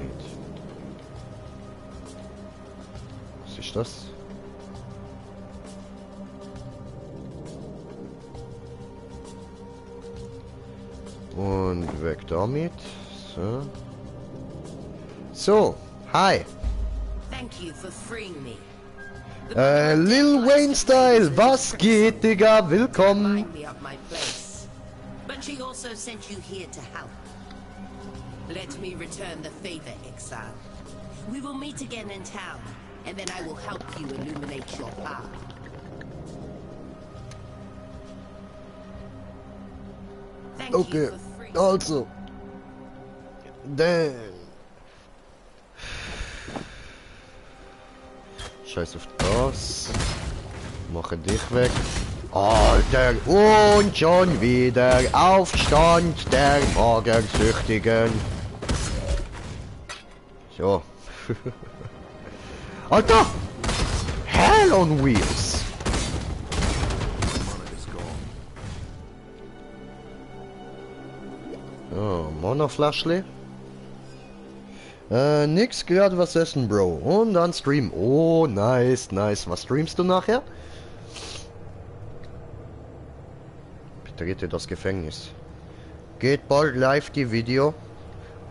Was ist das? Und weg damit. So. So, hi. Thank you for freeing me. Lil Wayne Style, was geht, Digga? Willkommen. Remind me of my place. But she also sent you here to help. Let me return the favor, Exile. We will meet again in town, and then I will help you illuminate your path. Thank Okay, you for freeing also. Dann. Scheiß auf das. Mache dich weg. Alter, und schon wieder Aufstand der Magersüchtigen. So. Alter! Hell on Wheels! Oh, Monoflaschle. Nix, gerade was essen, Bro. Und dann Stream. Oh, nice, nice. Was streamst du nachher? Betrete das Gefängnis. Geht bald live die Video.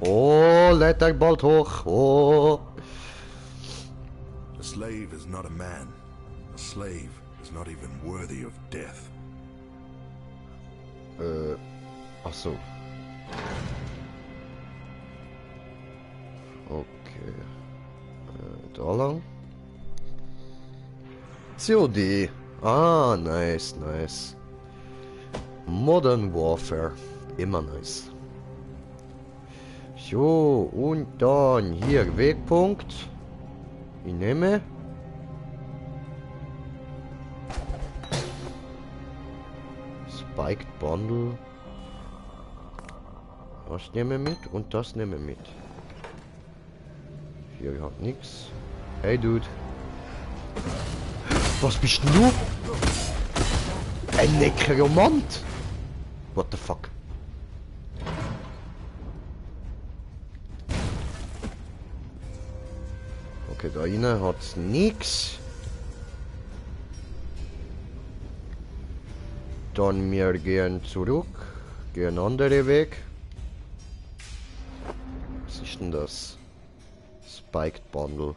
Oh, lädt er bald hoch. Oh. A slave is not a man. A slave is not even worthy of death. Ach so. Okay. Da lang. COD. Ah, nice, nice. Modern Warfare. Immer nice. So, und dann hier Wegpunkt. Ich nehme. Spiked Bundle. Das nehme mit und das nehme mit. Hier hat nix. Hey Dude. Was bist denn du? Ein Nekromant? What the fuck? Okay, da innen hat's nix. Dann wir gehen zurück. Gehen andere Weg. Was ist denn das? Spiked Bundle.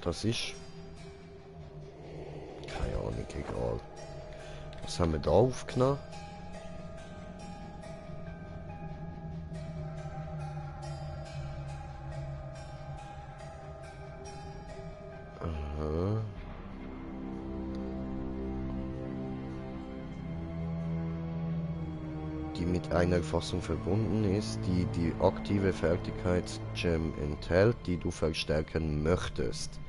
Das ist... Keine Ahnung, egal. Was haben wir da aufgenommen? Aha. Die mit einer Fassung verbunden ist, die die aktive Fertigkeits-Gem enthält, die du verstärken möchtest.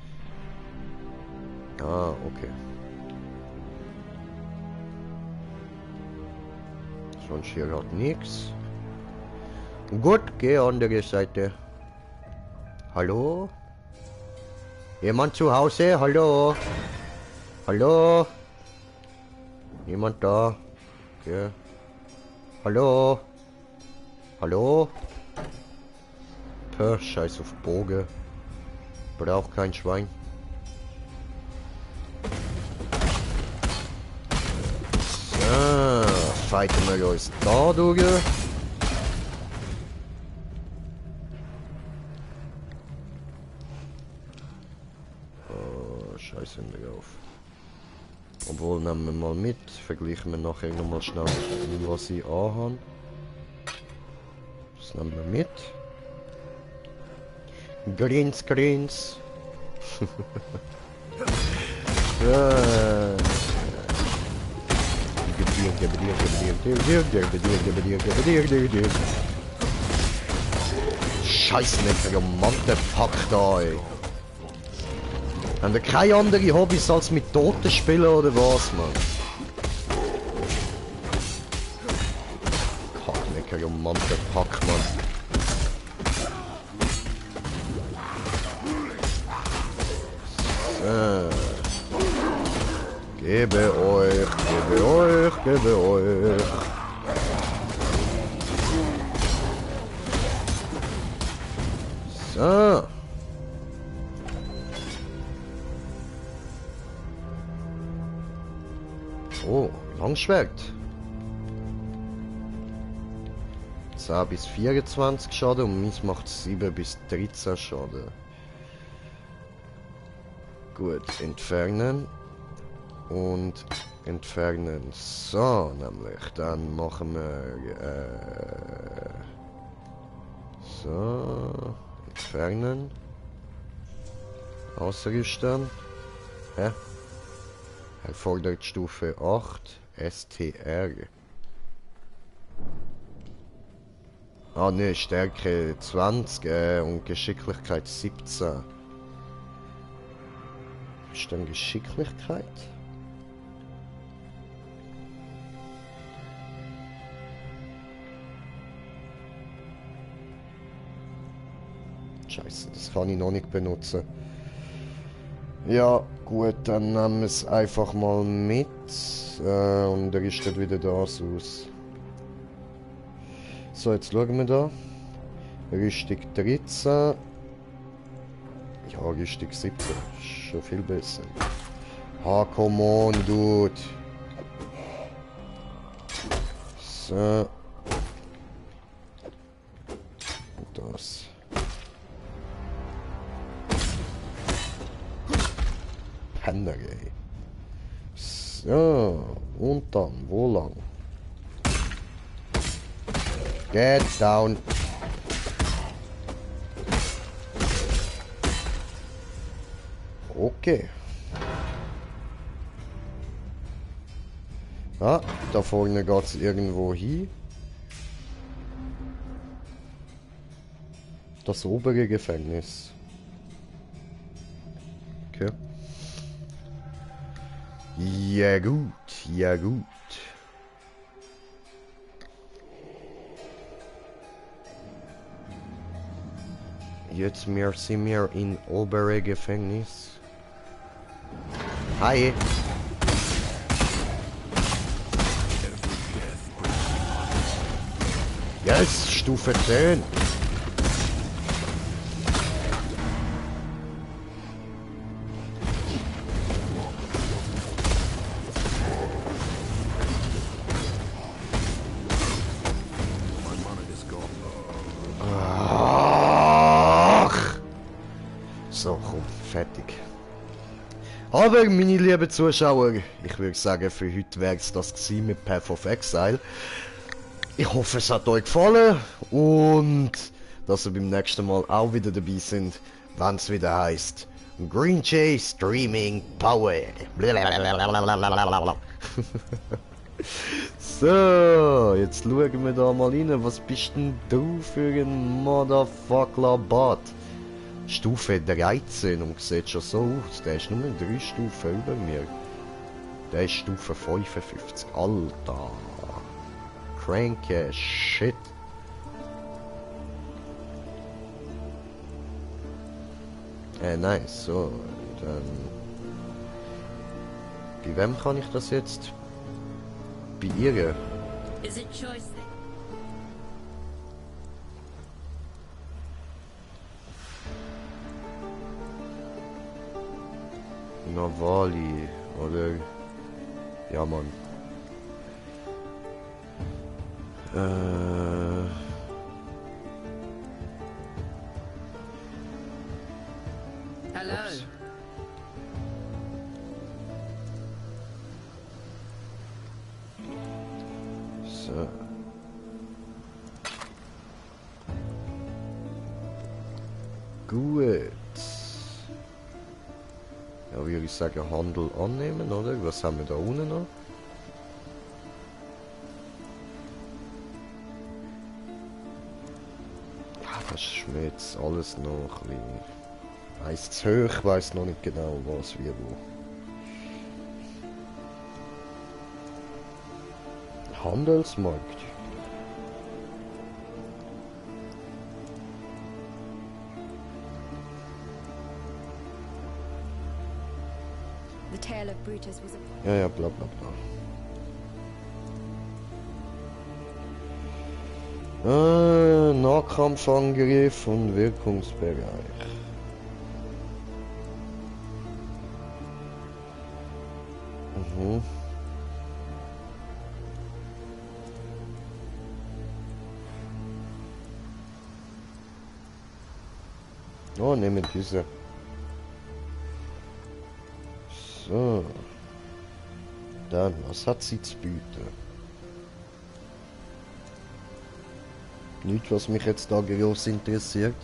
Ah, okay. Sonst hier hat nichts. Gut, geh andere Seite. Hallo? Jemand zu Hause? Hallo? Hallo? Niemand da? Okay. Hallo? Hallo? Pö, scheiß auf Bogen. Braucht kein Schwein. So, fighten wir uns da durch. Oh, scheiße drauf. Obwohl, nehmen wir mal mit. Vergleichen wir nachher nochmal schnell, was ich anhabe. Das nehmen wir mit. Greenscreens. Scheiße, der Mantelpack da, ey. Haben wir keine anderen Hobbys als mit Toten spielen oder was, Mann? Kacknecker und Mantelpack, Mann. So. Gebe euch, gebe euch, gebe euch. So. Oh, Langschwert. 10 bis 24 Schaden und meins macht 7 bis 13 Schaden. Gut, entfernen. Und entfernen. So, nämlich. Dann machen wir... so. Entfernen. Ausrüsten. Hä? Erfordert Stufe 8. STR. Ah ne, Stärke 20 und Geschicklichkeit 17. Ist dann Geschicklichkeit? Scheiße, das kann ich noch nicht benutzen. Ja, gut, dann nehmen wir es einfach mal mit und rüstet wieder das aus. So, jetzt schauen wir da. Rüstung 13. Ja, Rüstung 17. Ist schon viel besser. Ha, come on, dude. So. Und das. Penner, ey. So. Und dann, wo lang? Get down. Okay. Ah, da vorne geht es irgendwo hin. Das obere Gefängnis. Okay. Ja gut, ja gut. Jetzt sind wir in obere Gefängnis. Hi. Yes, Stufe 10. So, komm, fertig. Aber, meine lieben Zuschauer, ich würde sagen, für heute wäre es das gewesen mit Path of Exile. Ich hoffe, es hat euch gefallen und dass ihr beim nächsten Mal auch wieder dabei sind, wenn es wieder heißt Green Jay Streaming Power. So, jetzt schauen wir da mal rein. Was bist denn du für ein Motherfucker Bot? Stufe 13 und sieht schon so aus. Der ist nur 3 Stufen über mir. Der ist Stufe 55. Alter. Cranky Shit. Nice. So, dann... Bei wem kann ich das jetzt? Bei ihr? Is it choice then? Navali, oder? Ja, Mann. Hello. Ups. So. Gut. Ja, würde ich sagen, Handel annehmen, oder? Was haben wir da unten noch? Ja, das ist mir jetzt alles noch ein bisschen... Eins zu hoch, ich weiss noch nicht genau, was, wie, wo. Handelsmarkt. The tale of Brutus was a... Ja, bla bla bla. Nahkampfangriff und Wirkungsbereich. Mhm. Oh, nehmen diese. So. Dann, was hat sie zu bieten? Nicht, was mich jetzt da groß interessiert.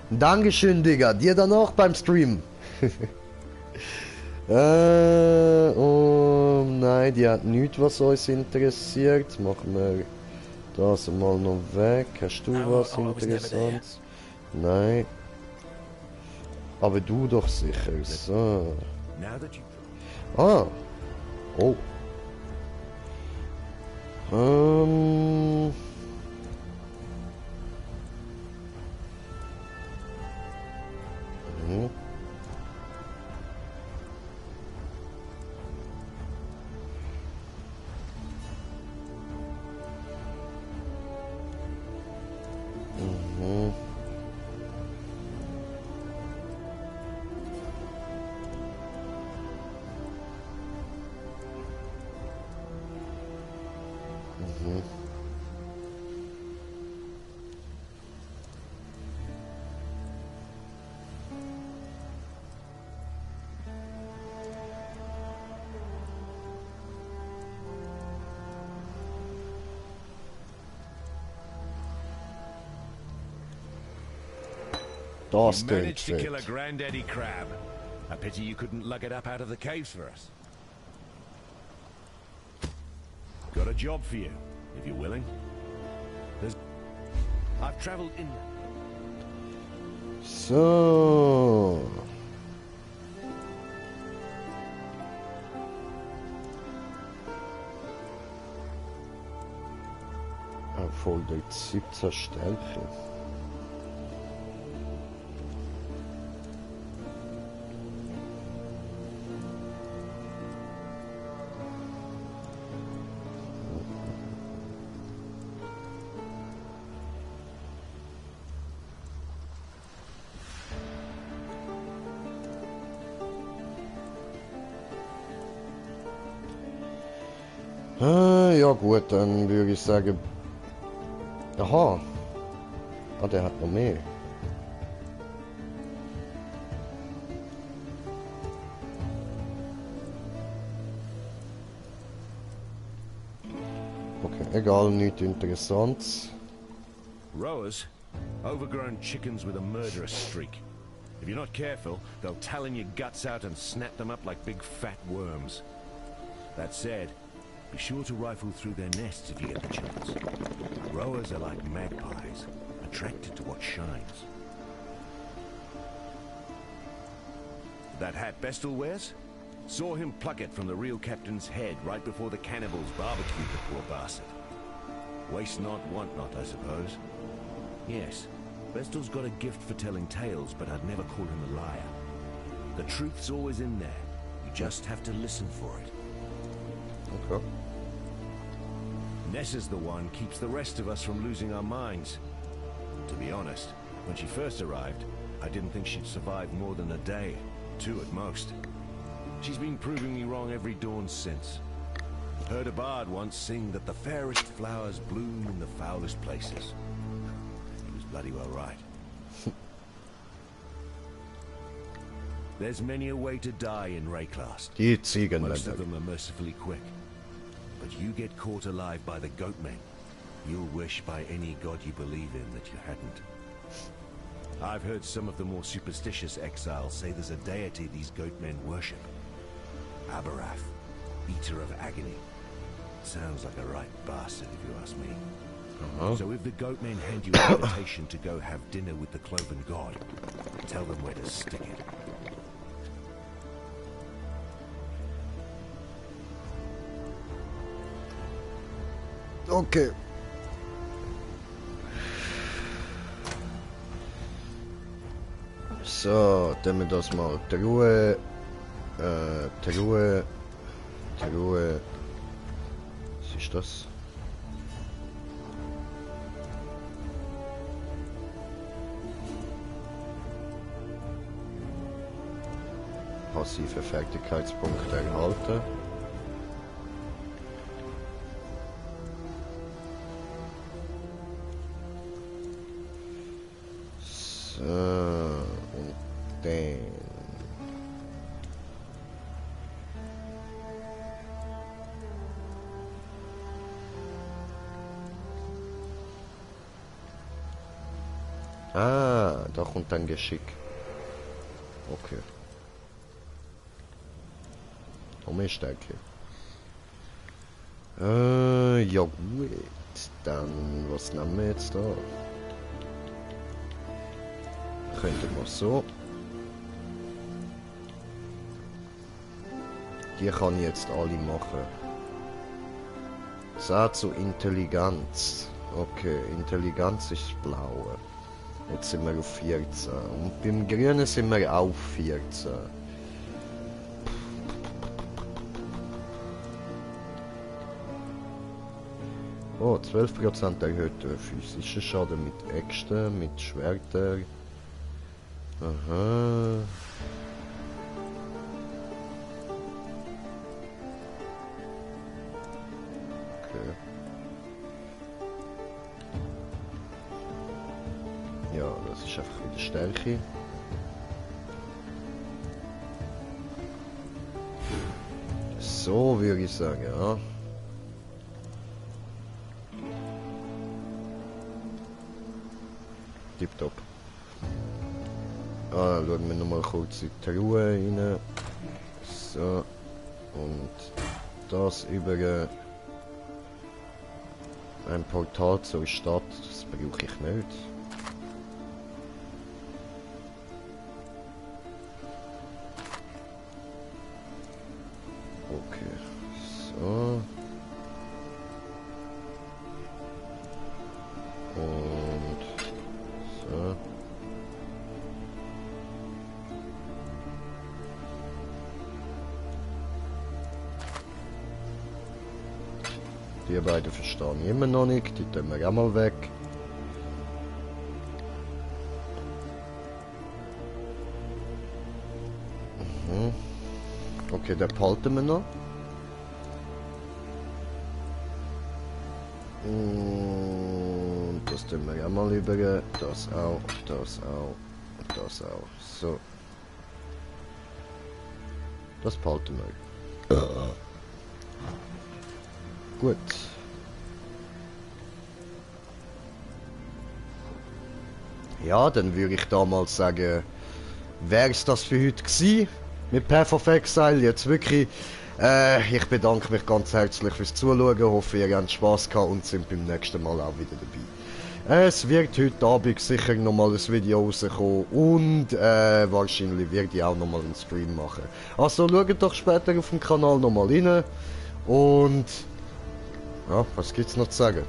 Dankeschön, Digga. Dir dann auch beim Stream. Nein, die hat nichts, was uns interessiert. Machen wir das mal noch weg. Hast du was Interessantes? Nein. Aber du doch sicher. So. Ah. Oh. Mhm. Mhm. Mhm. You managed to kill a granddaddy crab. A pity you couldn't lug it up out of the caves for us. Got a job for you, if you're willing. I've traveled in... So. Erfolgt 17 Stärke. Ja gut, dann würde ich sagen... Aha. Ah, der hat noch mehr. Okay, egal, nichts Interessantes. Rowers? Overgrown chickens with a murderous streak. If you're not careful, they'll talon your guts out and snap them up like big fat worms. That said, Be sure to rifle through their nests if you get the chance. Rowers are like magpies, attracted to what shines. That hat Bestel wears? Saw him pluck it from the real captain's head right before the cannibals barbecued the poor bastard. Waste not, want not, I suppose. Yes, Bestel's got a gift for telling tales, but I'd never call him a liar. The truth's always in there. You just have to listen for it. Okay. Nessa's the one keeps the rest of us from losing our minds. To be honest, when she first arrived, I didn't think she'd survive more than a day. 2 at most. She's been proving me wrong every dawn since. Heard a bard once sing that the fairest flowers bloom in the foulest places. He was bloody well right. There's many a way to die in Rayclast. Die Ziegen, Most of them are mercifully quick. But you get caught alive by the Goatmen, you'll wish by any god you believe in that you hadn't. I've heard some of the more superstitious exiles say there's a deity these Goatmen worship. Abarath, Eater of Agony. Sounds like a right bastard if you ask me. So if the Goatmen hand you an invitation to go have dinner with the Cloven God, tell them where to stick it. Okay. So, dann wir das mal. Truhe. Truhe. Was ist das? Passive Fertigkeitspunkte erhalten. So, und dann. Ah, da kommt dann Geschick. Okay. Noch mehr Stärke. Ja gut. Dann, was nehmen wir jetzt da? Könnte man so. Die kann ich jetzt alle machen. Sah zu Intelligenz. Okay, Intelligenz ist das Blaue. Jetzt sind wir auf 14. Und beim Grünen sind wir auf 14. Oh, 12% erhöhter physischer Schaden mit Äxten, mit Schwertern. Aha. Okay. Ja, das ist einfach wieder Stärke. So würde ich sagen, ja. Tipptopp. Ah, schauen wir nochmal kurz in die Ruhe rein. So. Und das über ein Portal zur Stadt, das brauche ich nicht. Okay. So. Und so. Die beiden verstehen ich immer noch nicht, die tun wir auch mal weg. Okay, den behalten wir noch. Und das tun wir auch mal über. Das auch, das auch, das auch. So. Das behalten wir. Gut. Ja, dann würde ich damals sagen, wäre es das für heute gewesen mit Path of Exile. Jetzt wirklich Ich bedanke mich ganz herzlich fürs Zuschauen, hoffe ihr habt Spaß gehabt und sind beim nächsten Mal auch wieder dabei. Es wird heute Abend sicher nochmal ein Video rauskommen und wahrscheinlich werde ich auch nochmal einen Stream machen. Also schaut doch später auf dem Kanal nochmal rein und ja, was gibt's noch zu sagen?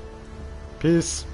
Peace!